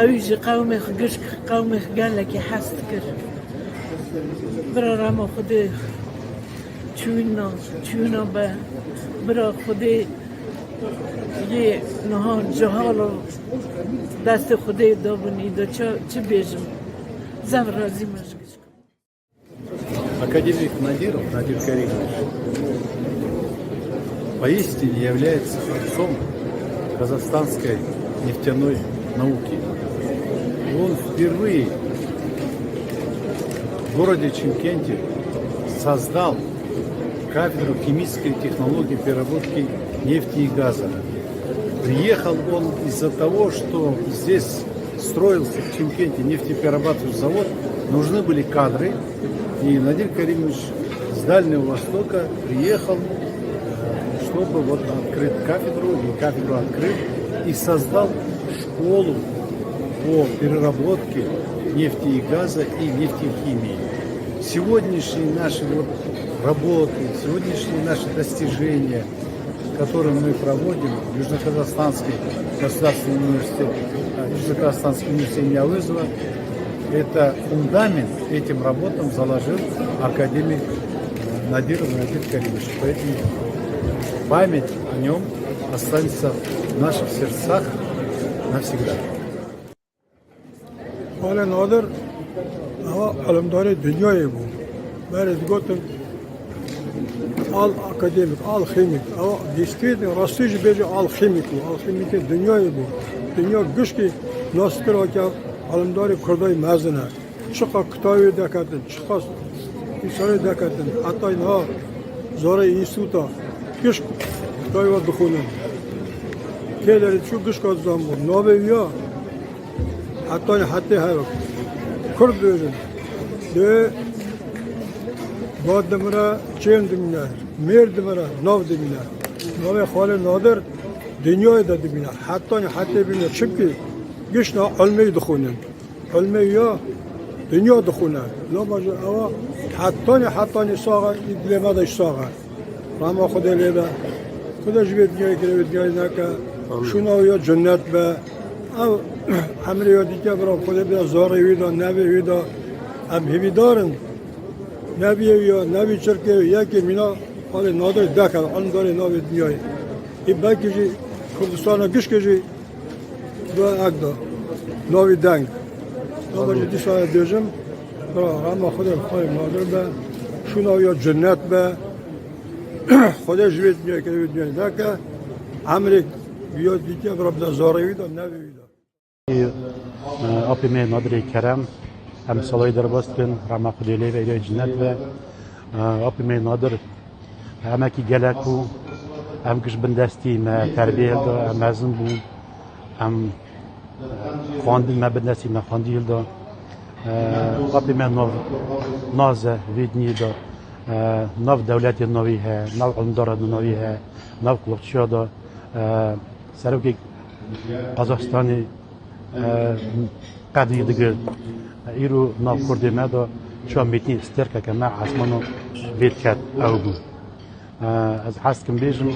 Ew jî qewmê xwe gişk, qewmê xwe gelekî hez dikir. Bira rema Xwedê çûna, çûna be. Bira Xwedê yê niha cihal û destê Xwedê dabin, îda çi, çi bêjim? Zef razî me ji gişk. Академик Надиров, Надир Каримович, поистине является отцом казахстанской нефтяной науки. И он впервые в городе Чимкенте создал кафедру химической технологии переработки нефти и газа. Приехал он из-за того, что здесь строился в Чимкенте нефтеперерабатывающий завод, нужны были кадры, и Надир Каримович с Дальнего Востока приехал, э, чтобы вот открыть кафедру, и кафедру открыл, и создал школу по переработке нефти и газа и нефтехимии. Сегодняшние наши вот работы, сегодняшние наши достижения, которые мы проводим, Южно-Казахстанский государственный университет, а, Южно-Казахстанский университет имени Авызова, это фундамент этим работам заложил академик, э, Надиров Надир Каримович. Поэтому память о нем останется в наших сердцах навсегда. Xalê Nadir, ewa ilimdarê dinyayê bû. Berê digotin al akademik, al xemîk. Ewa dîstî rastî jî bêje al xemîk bû. Al xemîkê dinyayê bû. Dinya gişkî nas kir ke ilimdarê Kurdayê mezin e. Çiqa kitawê deketin, çiqa îsayê deketin, heta niha zarê înstîtuta gişk kitawê we dixwînin. Kê derê çû gişka dizanbû. Navê wî ya hetanî hetê hev e. Kurd bêjin. Dê ba dimire, çêm dimîne, mêr dimire, nav dimîne. Navê Xalê Nadir dinyayê de dimîne. Hetanî hetê bimîne. Çimkî gişna ilmê dixwînin. Ilmê ya dinya dixwîne. Loma ji ewa hetanî, hetanî sax e, î dilê me de jî sax e. Rema Xwedê lê be. Xwedê ji vê dinyayê kire, vê dinyayê neke. Amîn. Şûna wî ya cennet be. Ew emrê ya dîke bira Xwedê bide zarê wî de, nevê wî de. Em hêvîdar in. Neviyê wî ya, nevî çirkê wî, yekê mîna Xalê Nadirê deke, ilimdarê navê dinyayê. Ê belkî jî Kurdistana gişkê jî Dua ek da. Navî deng. Nava jî dîsa ez bêjim. Bira, rema Xwedê li Xalê Nadir be. Şûna wî ya cennet be. Xwedê ji vê dinyayê kire, vê dinyayê neke. Emrê wî ya dîtiye bira bide zarê wî de, nevê wî de. Apê me Nadirê Kerem, em salayê derbas dikin, rema Xwedê lê ve, êrê cennet be. Apê me Nadir, emekî gelek bû, em giş bindestî me terbiyê hilda, em mezin bûn, em xwendin me bindestî me xwendî hilda. Apê me nav naze vê dinyê de, nav dewletê navî he, nav ilimdara navî he, nav kulakçiya de, serokê Qazaxistanê, e, qedrî digirt. Îro nav Kurdê me de çawa mêtî sterkeke me esmano vê diket ew bû. E, ez hez dikim bêjim,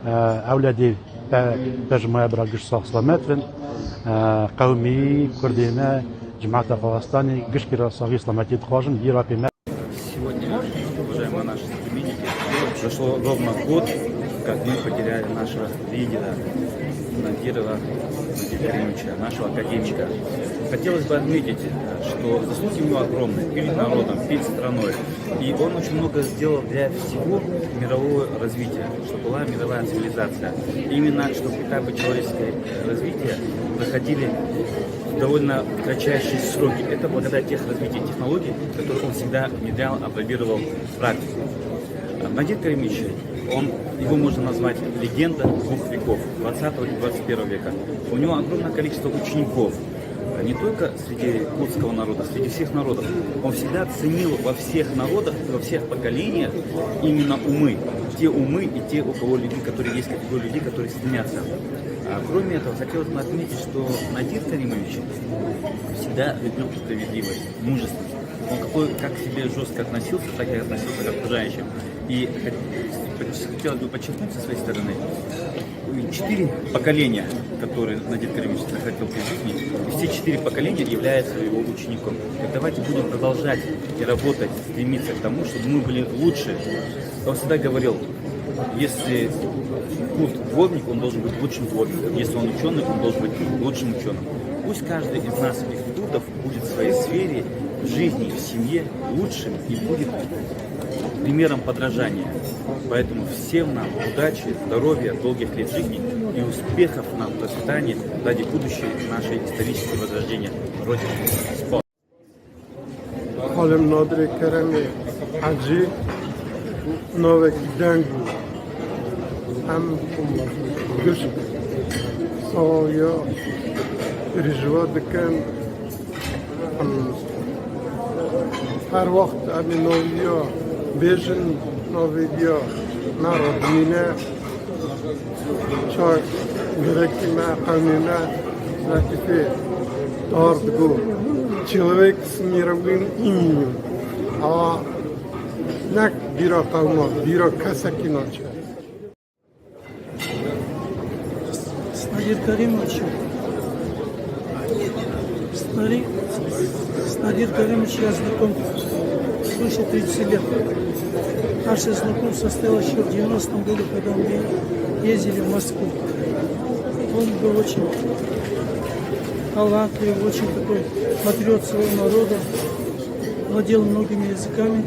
e, ewledê pe-, pejmaya bira giş sax selamet bin. E, qewmî Kurdê me, cemaeta Qazaxistanê gişkî re saxî selametî dixwajim, bîra pê me. Сегодня, уважаемые наши современники, прошло ровно год, как мы потеряли нашего лидера Надирова Надира Каримовича, нашего академика. Хотелось бы отметить, что заслуги у него огромные перед народом, перед страной. И он очень много сделал для всего мирового развития, чтобы была мировая цивилизация. Именно чтобы этапы человеческого развития проходили в довольно кратчайшие сроки. Это благодаря тех развития технологий, которые он всегда внедрял, апробировал в практику. Надир Каримович, он, его можно назвать легенда двух веков, двадцатого и двадцать первого века. У него огромное количество учеников, не только среди курдского народа, среди всех народов. Он всегда ценил во всех народах, во всех поколениях именно умы. Те умы и те, у кого людей, которые есть категория людей, которые стремятся. А, кроме этого, хотелось бы отметить, что Надир Каримович всегда любил справедливость, мужество. Он какой, как к себе жестко относился, так и относился к окружающим. И хот-, хотелось бы подчеркнуть со своей стороны, четыре поколения, которые Надир Каримович захватил при жизни, и все четыре поколения являются его учеником. Так давайте будем продолжать и работать, стремиться к тому, чтобы мы были лучше. Он всегда говорил, если курд дворник, он должен быть лучшим дворником. Если он ученый, он должен быть лучшим ученым. Пусть каждый из нас, из курдов, будет в своей сфере, в жизни, в семье лучшим и будет примером подражания. Поэтому всем нам удачи, здоровья, долгих лет жизни и успехов нам в процветании ради будущей нашей исторической возрождения Родины. Спасибо. Xalim Nadirê Keremê Hecî navekî deng bû. Em giş sawiya rîjwa dikin. Em her wext em ê naviya bêjin, naviya me re dimîne. Çar gerekî me, qewmê me, Letîfê Dar digo, çêlewek simiravin îmîyo. Awa nek bîra qewma, bîra kesekî naçe. Nadir Karimoviç. С Нари-, с Надир Каримович я знаком свыше тридцати лет. Наше знакомство состоялось еще в девяностом году, когда мы ездили в Москву. Он был очень талантливый, очень такой патриот своего народа, владел многими языками.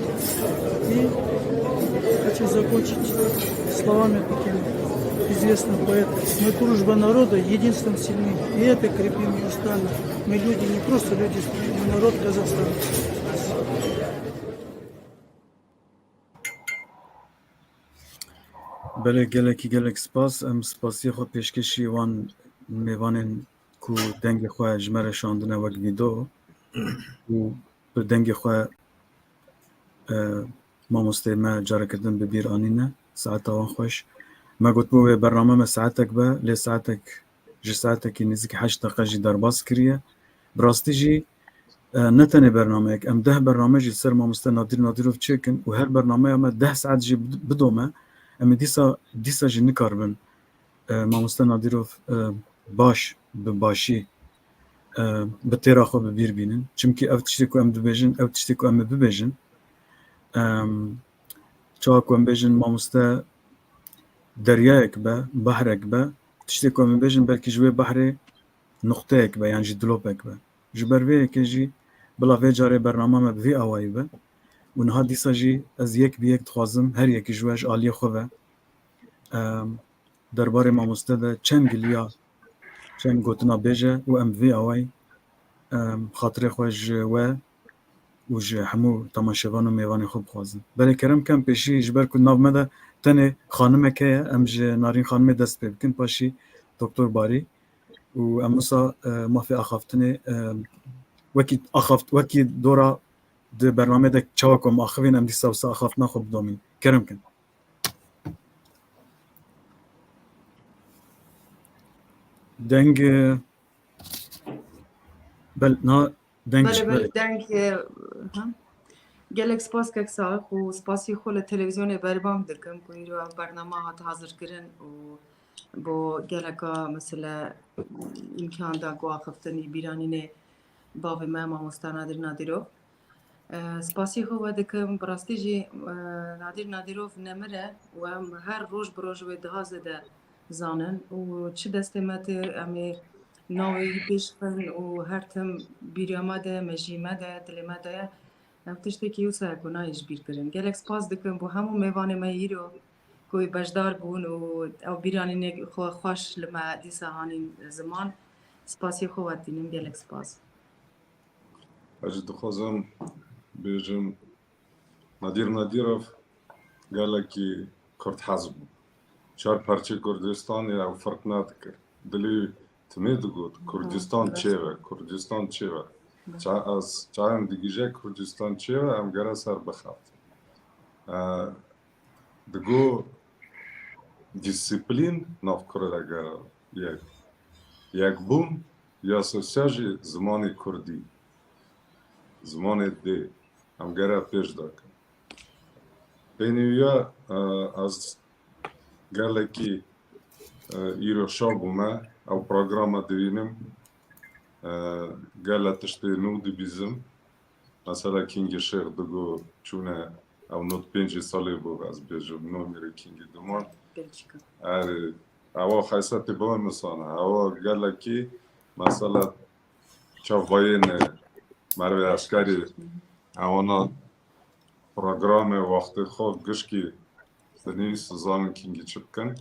И хочу закончить словами таким известным поэтом: «Мы дружба народа, единством сильны, и это крепим неустанно. Мы люди, не просто люди, мы народ Казахстана». Belê, gelekî gelek spas. Em spasiya xwe pêşkêşî wan mêvanên ku dengê xwe ji me re şandine wek vîdeo û bi dengê xwe, e, mamosteyê me careke din bi bîr anîne. Saeta wan xweş. Me gotibû wê bername me saetek be, lê saetek, ji saetekî nêzîkî heşt deqe jî derbas kiriye. Bi rastî jî, e, ne tenê bernameyek, em deh bername jî ser mamoste Nadîr Nadîrov çêkin û her bernameya me deh saet jî bid-, bidome, em ê dîsa, dîsa jî nikaribin, e, mamoste Nadîrov, e, baş, bi başî, e, bi têra xwe bi bîr bînin. Çimkî ev tiştê ku em dibêjin, ew tiştê ku em ê bibêjin. Em, çawa ku em bêjin mamoste deryayek be, behrek be, tiştê ku em ê bêjin belkî ji wê behrê nuqteyek be yan jî dilopek be. Ji ber vê yekê jî bila vê carê bernama me bi vî awayî be. Û niha dîsa jî ez yek bi yek dixwazim her yekî ji we ji aliyê xwe ve, em, derbarê mamoste de çend giliya, çend gotina bêje û em bi vî awayî, em, xatirê xwe ji we û ji hemû temaşevan û mêvanên xwe bixwazin. Belê kerem kem pêşî ji ber ku nav me de tenê xanimek heye, em ji Narîn xanimê dest pê bikin, paşî Doktor Barî û em wisa, e, mafê axaftinê, e, wekî axaft-, wekî dora di bernameyê de çawa ku em axivîn, em dîsa wisa axaftina xwe bidomîn. Kerem kin. Deng, e, bel-, na, deng, belê, belê, belê. Deng, e, ha. Gelek spas kek Sax û spasî xwe li televîzyonê Berbang dikim ku îro ev bernama hat hazirkirin û bo geleka mesele îmkan da ku axiftinî bîranînê bavê me mamosta Nadir Nadirov. E, spasî xwe we dikim. Bi rastî jî, e, Nadir Nadirov nemir e û em her roj bi roj wê daha zêde zanin û çi destê me tê em ê navê wî pêş xin û her tim bîriya me de, mejiyê me de, dilê me de ye. Ev tiştekî wisa ye ku nayê ji bîr kirin. Gelek spas dikim bo hemû mêvanê me îro ku beşdar bûn û ew bîranînê xwe xweş li me dîsa hanîn ziman. Spasiyê xwe we tînim, gelek spas. Ez jî dixwazim bêjim, Nadir Nadirov gelekî Kurd hez bû. Çar parçeyê Kurdistanê ew ferq nadikir. Dilê wî timê digot, Kurdistan çêve, Kurdistan çêve. Ça ez çayên digije Kurdistan çêve, em gere ser bixebitin. E, digo disiplîn nav Kurd de gere yek. Yekbûn ya sosyal jî zimanê Kurdî. Zimanê dê. Em gere pêş dakin. Pênî ya, e, ez gelekî, e, îro şa bûme. Ew programa dibînim. E, gele tiştê nû dibîzim. Mesela Kingî Şêx digo çûne ew not pêncî salê bû, ez bêjim, nomîrê Kingî Duman. Belçika. Erê, ewa xeysete bava misana. Ewa gelekî, mesela çavayên mervê eskerî, ewana programê wextê xwe gişkî dinivîsin, zanin Kingî çi bikin.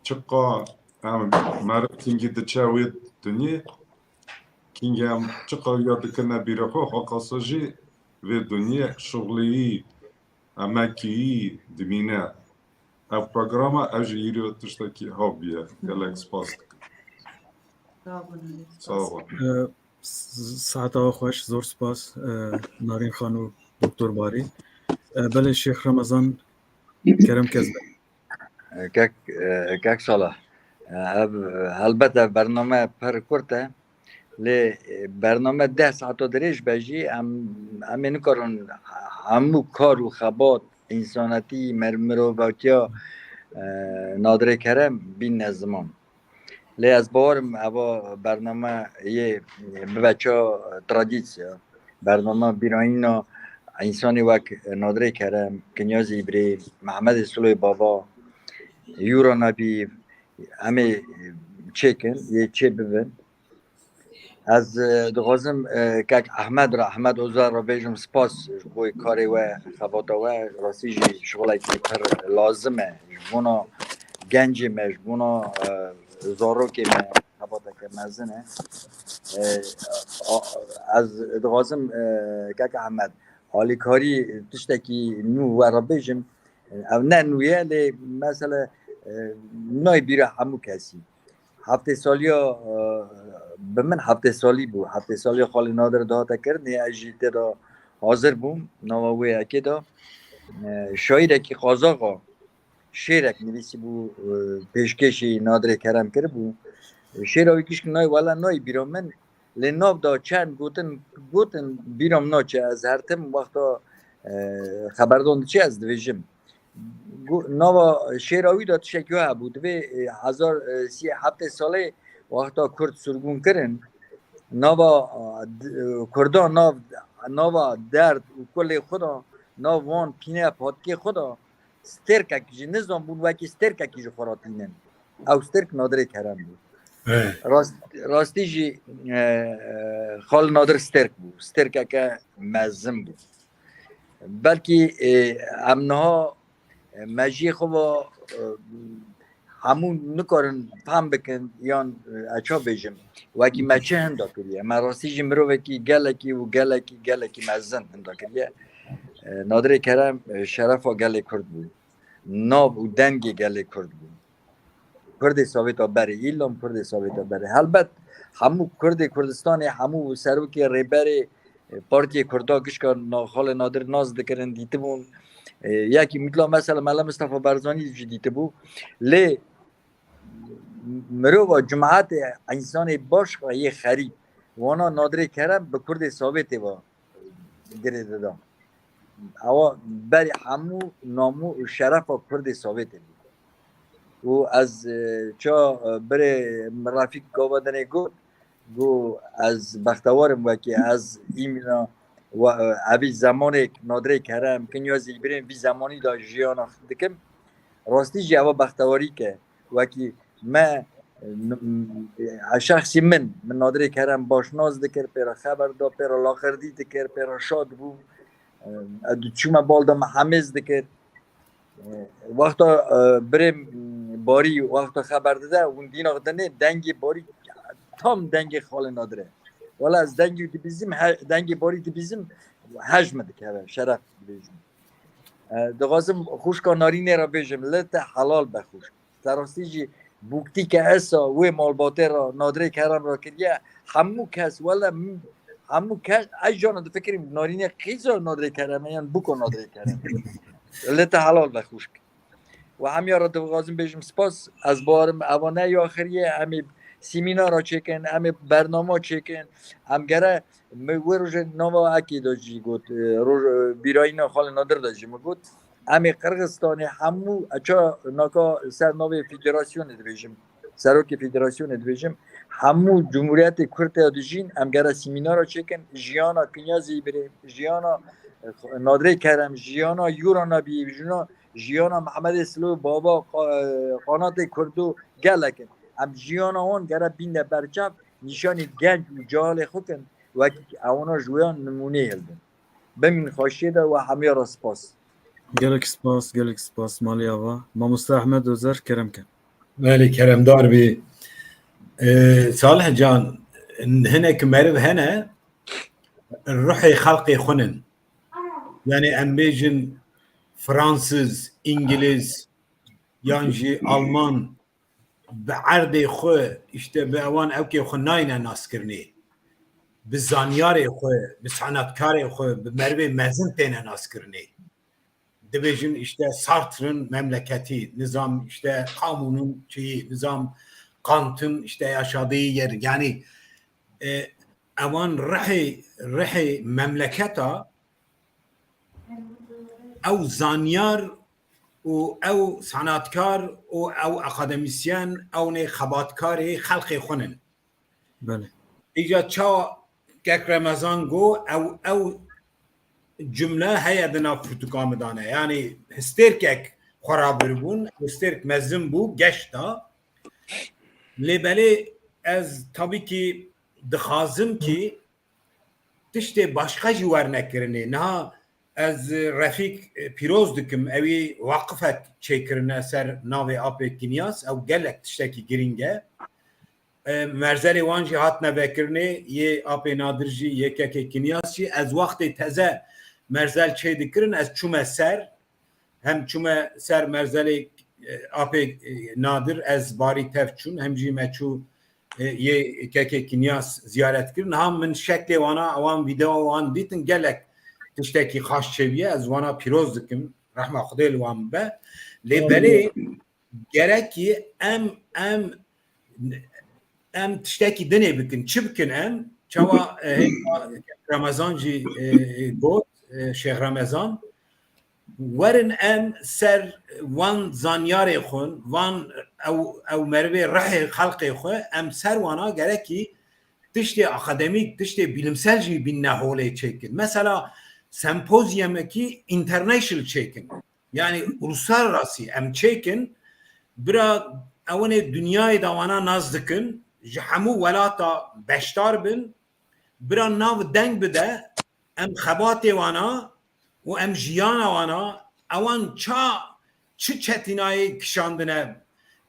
Çiqa em mer Kingî diçe wê dinyê, Kingî em çiqa ya dikirine bîra xwe, xwe qasa jî vê dinyê şixuliyî, emekiyî dimîne. Ev programa ev jî îro tiştekî hobbiye. Gelek spas dikim. Sağ olun. Sağ olun. E, s-, saeta we xweş, zor spas, e, Narîn Xan û Doktor Barî. E, belê Şêx Remezan, kerem ke ez Kek, e, kek Salah. E, ev, e, helbet ev bername pir kurt e. Lê, e, bername deh saeto dirêj be jî em, em ê nikarin hemû kar û xebat, însanetî, mer-, mirovatiya, e, Nadirê Kerem bînne ziman. Lê ez bawerim eva bername yê bibe ça tradisya. Bername bîrayîna însanê wek Nadirê Kerem, Kinyazê Îbrahîm, Mehmedê Sulê Bava, Yûra Nebî, em ê çêkin, yê çê bibin. Ez, e, dixwazim, e, kek Ehmed re, Ehmed Ozer re bêjim spas ji bo karê we, xebata we, rastî jî şixulekî pir lazim e. Ji bona gencê me, ji bona, e, zarokê me xebateke mezin e. E, a, ez dixwazim, e, kek Ehmed, alîkarî tiştekî nû we re bêjim. Ev ne nû ye, lê mesela, e, nayê bîra hemû kesî. Heftê saliya, e, bi min heftê salî bû. Heftê saliya Xalê Nadir dihate kirinê, ez jî tê de hazir bûm. Nava wê yekê de, e, şaîrekî Qazaxa şêrek nivîsî bû, e, pêşkêşî Nadirê Kerem kiribû. Şêra wî gişk nayê, wela nayê bîra min. Lê nav da çend gotin, gotin bîra min naçe. Ez her tim wexta, e, xeberdan diçe ez dibêjim. Go-, nava şêra wî de tiştekî wa hebû. Divê, e, hezar, e, sî heftê salê wexta Kurd sirgûn kirin, nava, e, d-, e, Kurdan nav, nava derd û kulê xwe de, nav wan pîne patikê xwe de stêrkekî jî nizan bûn, wekî stêrkekî ji xwe re tînin. Ew stêrk Nadirê Kerem bû. Rast-, rastî jî, e, e, Xal Nadir stêrk bû. Stêrkeke mezin bû. Belkî, e, em niha, e, mejiyê xwe ve, e, hemû nikarin fehm bikin yan, e, ez ça bêjim, wekî me çi hinda kiriye. Me rastî jî mirovekî gelekî û gelekî, gelekî mezin hinda kiriye. E, Nadirê Kerem, e, şerefa gelê Kurd bû. Nav û dengê gelê Kurd bû. Kurdê Sovêta berê, îlom Kurdê Sovêta berê. Helbet hemû Kurdê Kurdistanê, hemû serokê rêberê, e, Partiyê Kurda gişka na-, Xalê Nadir nas dikirin, dîtibûn. E, yekî mitla mesela Mela Mistefa Barzanî jî dîtibû. Lê mirova, cimaetê, însanê baş yê xerîb, wana Nadirê Kerem bi Kurdê Sovêtê ve girê dida. Ewa berî hemû namû û şerefa Kurdê Sovêtê bû. Û ez, e, ça, e, birê min Refîk gava dinê got, got, ez bextewar im wekî ez îmîna we, e, evî zemanêk Nadirê Kerem, Kinyazê Îbrahîm vî zemanî de jiyana dikim. Rastî jî eva bextewarîk e. Wekî me, n-, n-, şexsî min, min Nadirê Kerem baş nas dikir, pê re xeber da, pê re laxirdî dikir, pê re şad bû. Ez diçûme bal de me hemêz dikir. Wexta, e, birê Barî wexta xeber dide, hûn dîna dinê dengê Barî tam dengê Xalê Nadir e. Wela ez dengê dibîzim, he, dengê barî dibîzim, hej min dikeve, şeref dibêjim. E, dixwazim xwişka Narînê re bêjim, li te helal be xwişk. Te rastî jî bûktî ke esa wê malbatê re Nadirê Kerem re kiriye, hemû kes, wele m-, hemû kes, ez jana difikirim, Narînê qîza Nadirê Kerem e, yan bûka Nadirê Kerem e. Li te helal be xwişk. Û hemiya re dixwazim bêjim spas. Ez bawerim eva ne ya axirî ye. Em ê semînara çêkin, em ê bernama çêkin. Em gere, me wê rojê nava ekê de jî got, e, roj, e, bîrayîna Xalê Nadir de jî min got. Em ê Qirxistanê hemû, e, ça naka ser navê federasyonê dibêjim, serokê federasyonê dibêjim, hemû cumhuriyetê Kurd ya dijîn, em gere semînara çêkin, jiyana Kinyazî birê, jiyana, e, Nadirê Kerem, jiyana Yura Nebî, jiyana jiyana Mehemedê Silo, Baba, qa-, Qanatê Kurdo gelek in. Em jiyana wan gere bîne berçav, nîşanî genc û cehalê xwe kin, wekî ewana ji wêyan nimûneyê hildin. Bimîn xweşiyê de we hemiya re spas. Gelek spas, gelek spas malê ava. Mamoste Ehmed Özer, kerem ke. Belê, keremdar bî. Ee, Salih Can, hinek meriv hene, ruhê xelqê xwe nin. Yani em bêjin Fransız, İngiliz, yan jî Alman bi erdê xwe, işte bi ewan ewkê xwe nayne naskirinê. Bi zanyarê xwe, bi sanatkarê xwe, bi merivê mezin têne naskirinê. Dibêjin işte Sartre'ın memleketi, nizam işte Camus'un şeyi, nizam Kant'ın işte yaşadığı yer. Yani, e, ewan rihê, rihê memleketa ew zanyar û ew sanatkar û ew akademisyen, ew nê xebatkarê xelqê xwe nin. Belê. Îca çawa kek Remezan got, ew, ew cumle heye di nav pirtûka min de ne. Yani histêrkek xwe rabiribûn, histêrk mezin bû, geş da. Lê belê ez tabii ki dixwazim ki tiştê başqa jî werne kirinê. Niha ez Refîk, e, pîroz dikim, ewî waqifek çêkirine ser navê Apê Kinyas, ew gelek tiştekî girîng e. E, merzelê wan jî hatine vekirinê, yê Apê Nadir jî, yê Kekê Kinyas jî. Ez wextê teze merzel çê dikirin, ez çûme ser, hem çûme ser merzelê, e, Apê, e, Nadir, ez barî tev çûn, hem jî me çû, e, yê Kekê Kinyas ziyaret kir. Niha min şeklê wana, wan vîdeo wan dîtin, gelek tiştekî xaş çêbûye, ez wana pîroz dikim, rehma Xwedê li wan bibe. Lê belê gerekî em, em, em tiştekî dinê bikin. Çi bikin em? Çawa, e, hêka Remezan jî, e, got, e, Şêx Remezan, werin em ser wan zanyarê xwe, van ew, ew merivê rihê xelqê xwe, em ser wana gerekî tiştê akademîk, tiştê bilimsel jî bînne holê çêkin. Mesela sempozyumekî international çêkin. Yani uluslararası em çêkin, bira ewanê dinyayê de wana nas dikin, ji hemû welata beşdar bin, bira nav deng bide, em xebatê wana û em jiyana wana, ewan ça, çi çetînayê kişandine,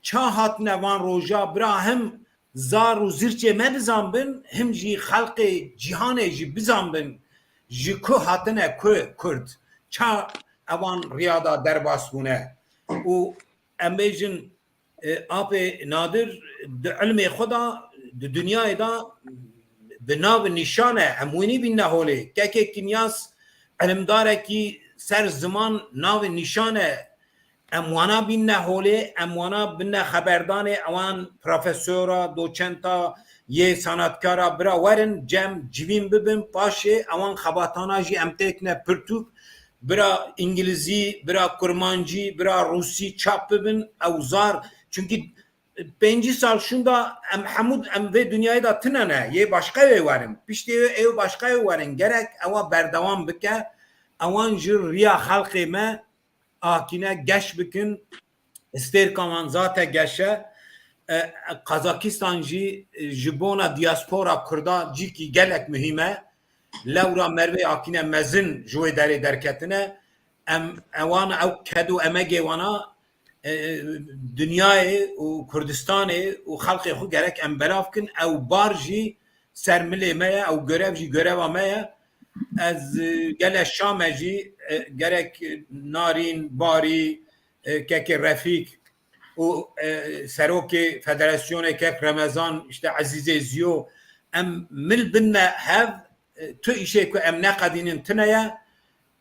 ça hatine van roja, bira him zar û zirçê me bizanbin, him jî xelqê cîhanê jî bizanbin, ji ku hatine ku Kurd, ça ewan riya da derbas bûne. Û em bêjin, e, Apê Nadir di ilmê xwe de, di dinyayê de bi nav nîşan e, em wînî bînne holê. Kekê Kinyas ilimdarekî ser ziman navê nîşan e. Em wana bînne holê, em wana binne xeberdanê, ewan profesora, doçenta, yê sanatkara bira werin, cem civîn bibin, paşê ewan xebatana jî em têkine pirtûk, bira îngilizî, bira kurmancî, bira rûsî çap bibin, ew zar. Çunkî pêncî sal şûnda em hemû em vê dinyayê de tune ne, yê başqewê werin. Piştê wê ê başqewê werin. Gerek ewa berdewam bike, ewan ji riya xelqê me akîne geş bikin. Stêrka wan zate geş e. E, Kazakistan jî, e, ji bona diaspora Kurda cîkî gelek muhîm e. Lewra mervê akîne mezin ji wê derê derketine. Em, ewan ew ked û emegê wana, e, dinyayê û Kurdistanê û xelqê xwe gerek em belav kin. Ew bar jî ser milê me ye, ew görev jî göreva me ye. Ez, e, gele Şame jî, e, gerek Narîn, Barî, e, kekê Refîk û, e, serokê federasyonê kek Remezan, işte Ezîzê Ziyo, em mil binne hev, e, tu îşê ku em neqedînin tune ye.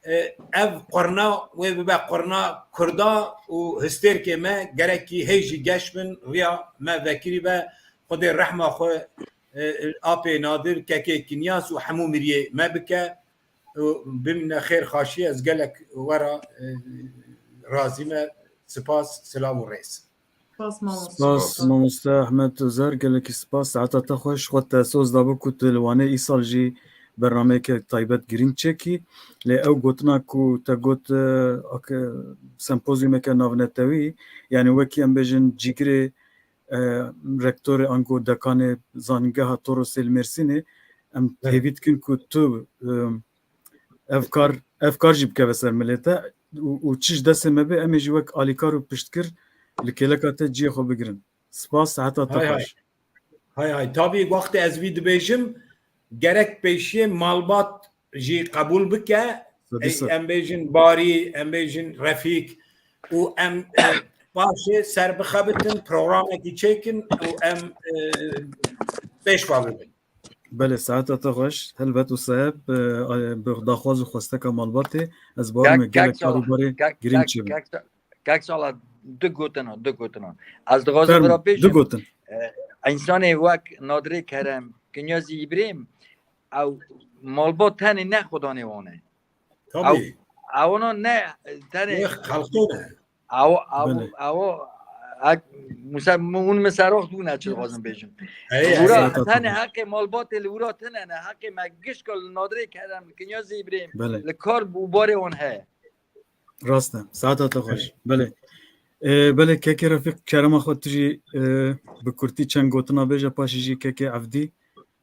E, ev qurna wê bibe qurna Kurda û histêrkê me gerekî hê jî geş bin, riya me vekirî be. Xwedê rehma xwe, e, apê Nadir, kekê Kinyas û hemû miriyê me bike û bimîne xêr xaşî. Ez gelek we re, e, razî me. Spas, silav û rêz. Spas mamoste. Spas mamoste Ahmet Özer, gelekî spas. Saeta te xweş, xwe te soz dabû ku tu li Wanê îsal jî bernameyeke taybet girîng çêkî. Lê ew gotina ku te got, e, ak-, sempozyumeke navnetewî, yani wekî em bêjin cîgirê, e, rektorê ango dekanê Zanîngeha Torosê li Mêrsînê, em Evet. hêvî dikin ku tu, e, ev kar, ev kar jî bikeve ser milê te û, û çi ji destê me bê, em ê jî wek alîkar û piştgir li kêleka te cihê xwe bigirin. Spas, saeta te Hay hay. xweş. Hay hay. Tabî wextê ez vî dibêjim, gerek pêşiyê malbat jî qebûl bike. Sedî Ey, sed. Em bêjin Barî, em bêjin Refîk û em, e, paşê ser bixebitin, programekî çêkin û em, e, pêş ve bibin. Belê, saeta te xweş. Helbet û seheb, e, bi daxwaz û xwesteka malbatê, ez bawer Kak, me gelek kak Sala, karûbarê kak, girîng kak, çêbin. Kak Sa-, kak Sala, du gotina, du gotina. Ez dixwazim Fermo, bira du bêjim, gotin. e, însanê wek Nadirê Kerem, Kinyazî Îbrahîm, ew malbat tenê ne xudanê wan e. Tabî. Ew, ewana ne tenê Wê xelqê ne. Ew, ew, Belê. ew, ek, Musa, hûn min ser waxt bûne çi dixwazim bêjim. Ey, Wira, ey. Saeta te tenê xweş. Heqê malbatê li wira tune ne, heqê me gişka li Nadirê Kerem, li Kinyazî Îbrahîm, Belê. Li kar û barê wan heye. Rast e. Saeta te xweş. Belê. Belê. E, belê, kekê Refîq, kerema xwe tu jî, e, bi kurtî çend gotina bêje, paşê jî kekê Evdî,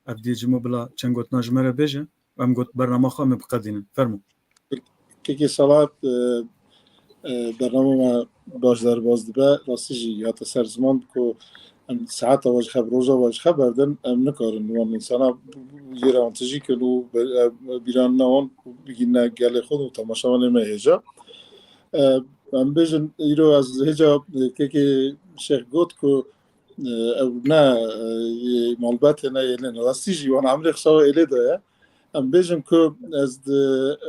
Evdî Cimo bila çend gotina ji me re bêje. Em got bernama xwe em ê biqedînin. Fermo. Kekê Salat, e, e, bernama me baş derbas dibe. Rastî jî hate ser ziman ku em saeta we ji xwe, roja we ji xwe berdin, em nikarin wan însana jê re wan tijî kin û be-, e, bîranina wan bigihîne gelê xwe û temaşevanê me hêja. E, em bêjin, îro ez hêja, e, kekê Şêx got ku, e, ew ne, e, yê malbatê ne êlê ne. Rastî jî wan emrê xwe êlê de ye. Em bêjin ku ez di,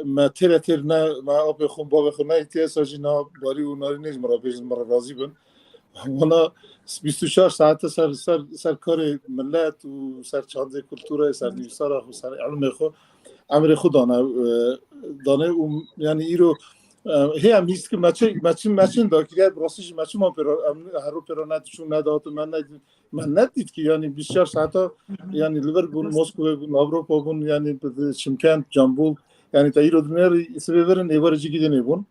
me têre têr ne, me apê xwe, bavê xwe neyîtiye, esa jî na Barî û Narînê jî min re bêjin, min re razî bin. Wana bîst û çar saete ser, ser, ser karê milet û ser çandê kulturê, ser nivîsara xwe, ser ilmê xwe, emrê xwe dane, e, dane û yani îro, e, hê em hîs dikin me çi, me çi, me çi dakiriye, bi rastî jî me çima pêra, em her ro pêra nediçûn, nedihatin, me ne, me nedît ki yani bîst û çar saeta yani li vir bûn, Moskowê bûn, Ewropa bûn, yani Çimkent, Cambul, yani te îro dinêrî sibê verin êvarê cî gidê nebûn.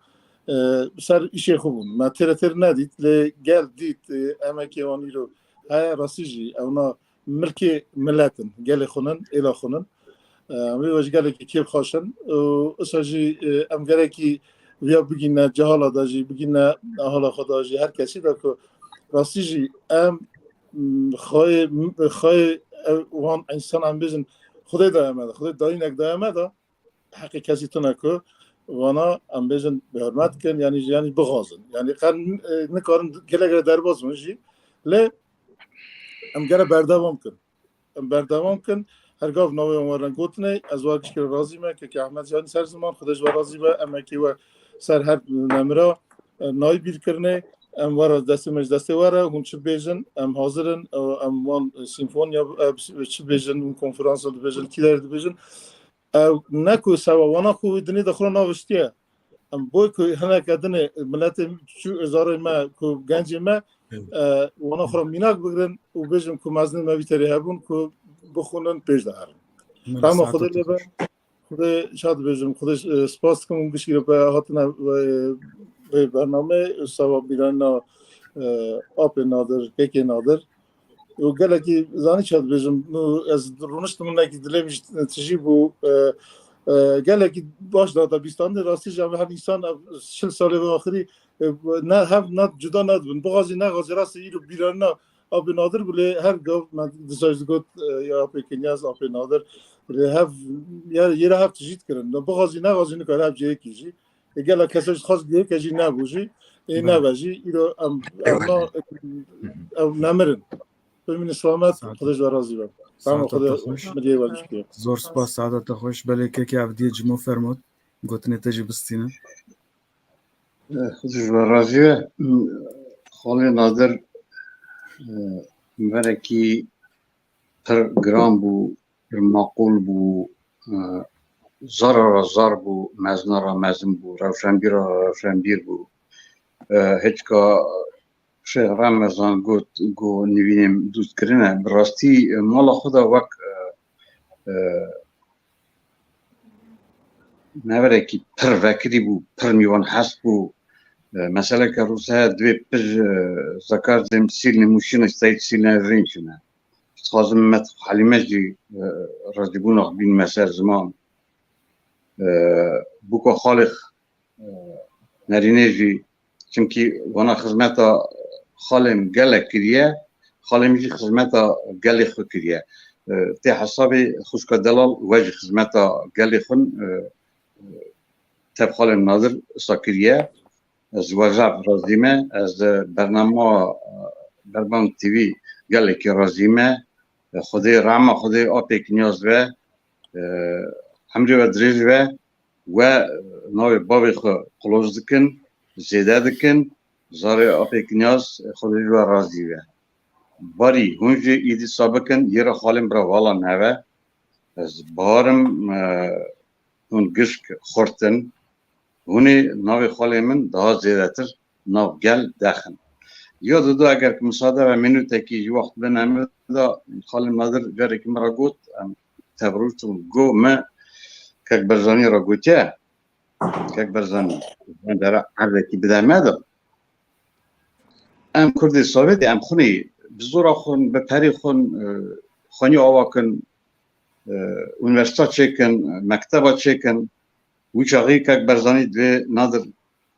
E, ser îşê xwe bûn. Me têre têr nedît, lê gel dît, e, emekê wan îro heye, rastî jî ewna milkê milet in, gelê xwe nin, êla xwe nin. E, em vê ve ji gelekî kêfxweş in. Û isa jî, e, em gerekî viya bigîne cehala de jî, bigîne hala xwe de jî, her kesî de ku rastî jî em, m, xweyê, m, xweyê ew, wan însan em bêjin, Xwedê daye me de, Xwedê dayînek daye me de, heqê kesî tune ku vana em bêjin bi hurmet kin, yanî, yanî bixwazin. Yanî qe, e, nikarin gelek re derbas bin jî. Lê em gere berdewam kin. Em berdewam kin. Her gav navê wan werin gotinê, ez wan gişkê razî me, kekê Ehmed Canî ser ziman, Xwedê ji we razî be, emekê we ser her nemira, e, nayî bîrkirinê, em were destê me ji destê we re, hûn çi bêjin, em hazir in, e, em wan, e, simfoniya, e, çi bêjin, hûn konferansa dibêjin, kî derê dibêjin. Ew ne ku sewa wana ku wî dinê de xwe naviştiye. Em boy ku hineke dinê miletê çû êzarê me ku gencê me, Evet. e, wana xwe mînak bigirin û bêjin ku mezinên me vî terê hebûn ku bixwînin pêş de herin. Min Rehma saeta Xwedê te lê be. Xwedê şad bêjim. Xwedê, e, spas dikim û gişkî re pe hatine, e, vê bernameyê û sewa bîranîna, e, apê Nadir, kekê Nadir. Û gelekî zanî çi dibêjim, nû ez rûniştim, hinekî dilê min jî tijî bû, e, E, gelekî baş data bîstandin, rastî jî em her însan ev çil salê ve axirî, e, ne hev ne cuda nedibin. Bixwazî nexwazî rastî îro bîranîna Apê Nadir bi lê her gav me dizaj digot, e, ya Apê Kinyaz, Apê Nadir, lê hev, ya, yê re hev tijî dikirin. Bixwazî nexwazî nikare hev cihêkî jî. E, gela kesa jî dixwaz cihêke jî nebû jî. Ê Belê. Nebe jî, îro em, em na, ew nemirin. Bimînin selamet, Saet- Xwedê ji we razî be. Tamam, Saeta Xwedê te xweş. Miliyê we bişkiye. Zor spas, saeta te xweş. Belê kekê Evdiyê Cimo fermot. Gotinê te jî bistîne. Eh, Xwedê ji we razî be. Xalê Nadir, eh, minerekî pir giran bû, pir maqûl bû, eh, zara ra zar bû, mezina ra mezin bû, rewşenbîra ra rewşenbîr bû. Eh, hêçka Şêx Remezan got, got nivînên dûst kirine. Bi rastî, eh, mala xwe de wek, eh, eh, neverekî pir vekirî bû, pir mîwan hest bû. E, meseleke rûse heye, divê pir, e, zekardim sîlnê mûşîne, steyt sîlnê rînçine. Dixwazim me Helîme jî, e, razîbûna xwe bînime ser ziman. E, bûka xalê, e, nerînê jî, çimkî wana xizmeta xalê min gelek kiriye, xalê min jî xizmeta gelê xwe kiriye. E, tê hesabê xwişka delal we jî xizmeta gelê xwe, e, tev xalê min Nadir isa kiriye. Ez we zaf razî me. Ez, e, bernama, e, Berbang T V gelekî razî me. E, Xwedê rehma Xwedê Apê Kinyaz ve, e, emrê we dirêj ve. We, e, navê bavê xwe qoloz dikin, zêde dikin. Zarê Apê Kinyaz, e, Xwedê ji we razî ve. Barî hûn jî îdî sa bikin, yê re xalên bira vala neve. Ez barim, e, hûn gişk xurt in. Hûn ê navê xalê min daha zêdetir nav gel dexin. Ya dido, eger ki misade ve minûtekî ji wext bine min de, xalê Nadir carekî min re got, em tev rû çûn, got, me Kek Berzanî re gotiye, Kek Berzanî, van dera erdekî bide me de. Em Kurdê Sowêtê, em xwinê bi zora xwin, bi perê xwin, e, xweniya ava kin, e, unîversîta çêkin, mekteba çêkin. Wî çaxî Kek Berzanî divê Nadir,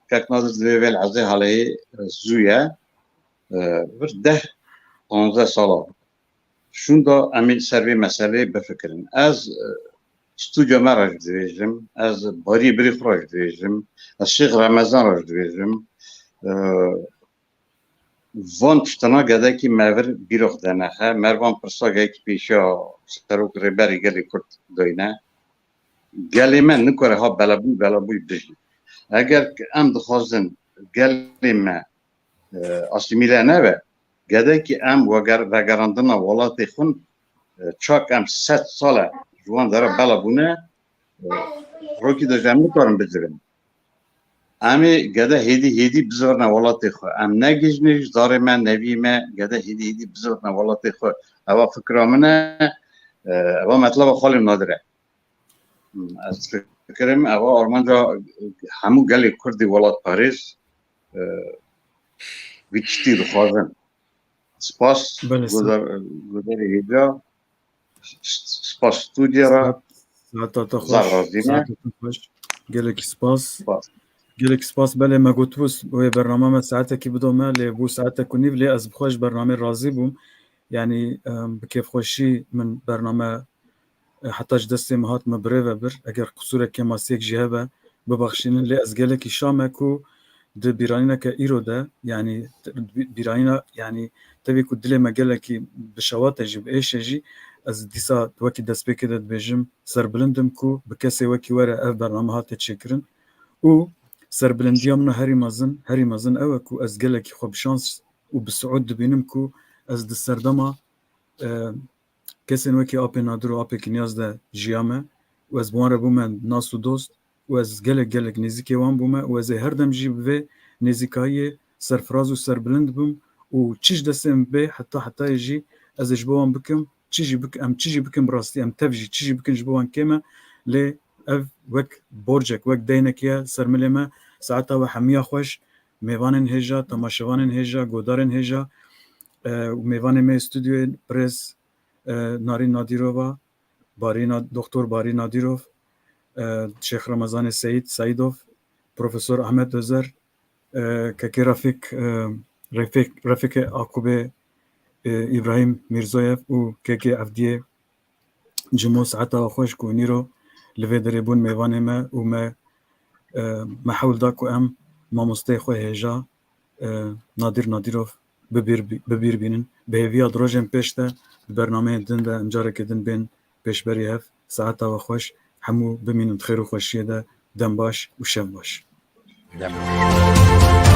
Kek Nadir divê vê li Ezê Haleyê, e, zû ye. E, vir deh, panzdeh sala. Şûnda em ê ser vê meseleyê bifikirin. Ez, e, stûdyo me re jî dibêjim, ez bariyê birî xwe re jî dibêjim, ez Şêx Remezan re jî dibêjim. E, van tiştana gedekî me vir bîra xwe de nexe. Me van pirsa gedekî pêşiya serok rêberê gelê Kurd dayne. Gelê me nikare ha belebûy, belebûy bijî. Eger ki em dixwazin gelê me, e, asîmîle nebe, gedekî em weger-, vegerandina welatê xwe, e, çak em sed sal e ji wan dera bela bûne, e, rokî de jî em nikarin bicivin. Em ê gede hêdî hêdî bizivirine welatê xwe. Em ne gijnê ji zarê me, neviyê me, gede hêdî hêdî bizivirine welatê xwe. Eva fikra min e, e, eva metleba xalê Nadir e. Hmm, ez fikirim eva armanca hemû gelê Kurdî welatparêz, e, vî tiştî dixwazin. Spas, Belê, spas. Guder-, guderê hêja. Spas stûdya re. Saet-, saeta te Zaf xweş, razî me. Saeta te xweş. Gelekî spas. Spas. Gelekî spas. Belê, me gotibû s-, wê bername me saetekî bido me, lê bû saetek û nîv, lê ez bi xwe ji bernamê razî bûm. Yanî, em, bi kêfxweşî min bername, e, heta ji destê min hat, min bi rê ve bir. Eger qisûrek kêmasiyek jî hebe, bibexşînin, lê ez gelekî şa me ku di bîranîneke îro de, yanî te-, bî-, bîranîna, yanî tevî ku dilê me gelekî bi şewat e jî, bi êş e jî, ez dîsa wekî destpêkê de dibêjim, serbilind im ku bi kesê wekî we re ev bername hate çêkirin û serbilindiya min a herî mezin, herî mezin ew e ku ez gelekî xwe bi şans û bi siûd dibînim ku ez di serdema, e, kesên wekî Apê Nadir û Apê Kinyaz de jiyame û ez bi wan re bûme nas û dost û ez gelek, gelek nêzîkê wan bûme û ez ê her dem jî bi vê nêzîkayiyê serfiraz û serbilind bim û çi ji destê min bê, heta hetayê jî ez ê ji bo wan bikim, çi jî bik-, em çi jî bikin bi rastî, em tev jî çi jî bikin ji bo wan kêm e, lê ev wek borcek, wek deynek ye ser milê me. Saeta we hemiya xweş, mêvanên hêja, temaşevanên hêja, godarên hêja, e, û mêvanê me yê stûdyoyê birêz, e, Narîn Nadîrova, Barî Na-, Doktor Barî Nadîrov, e, Şêx Remezanê Seyîd Seîdov, Profesor Ahmet Özer, e, Kekê Refik, e, Refik, Refikê Akubê, e, Îbrahîm Mîrzoyev û Kekê Evdiyê Cimo. Saeta we xweş ku nîro li vê derê bûn mêvanê me û me, e, me hewl da ku em mamosteyê xwe hêja, e, Nadir Nadirov bi bîr bî-, bi bîr bînin. Bi hêviya di rojên pêş de, di bernameyên din de em carekê din bên pêşberî hev. Saeta we xweş, hemû bimînin di xêr û xweşiyê de. Dem baş û şev baş. Dem baş.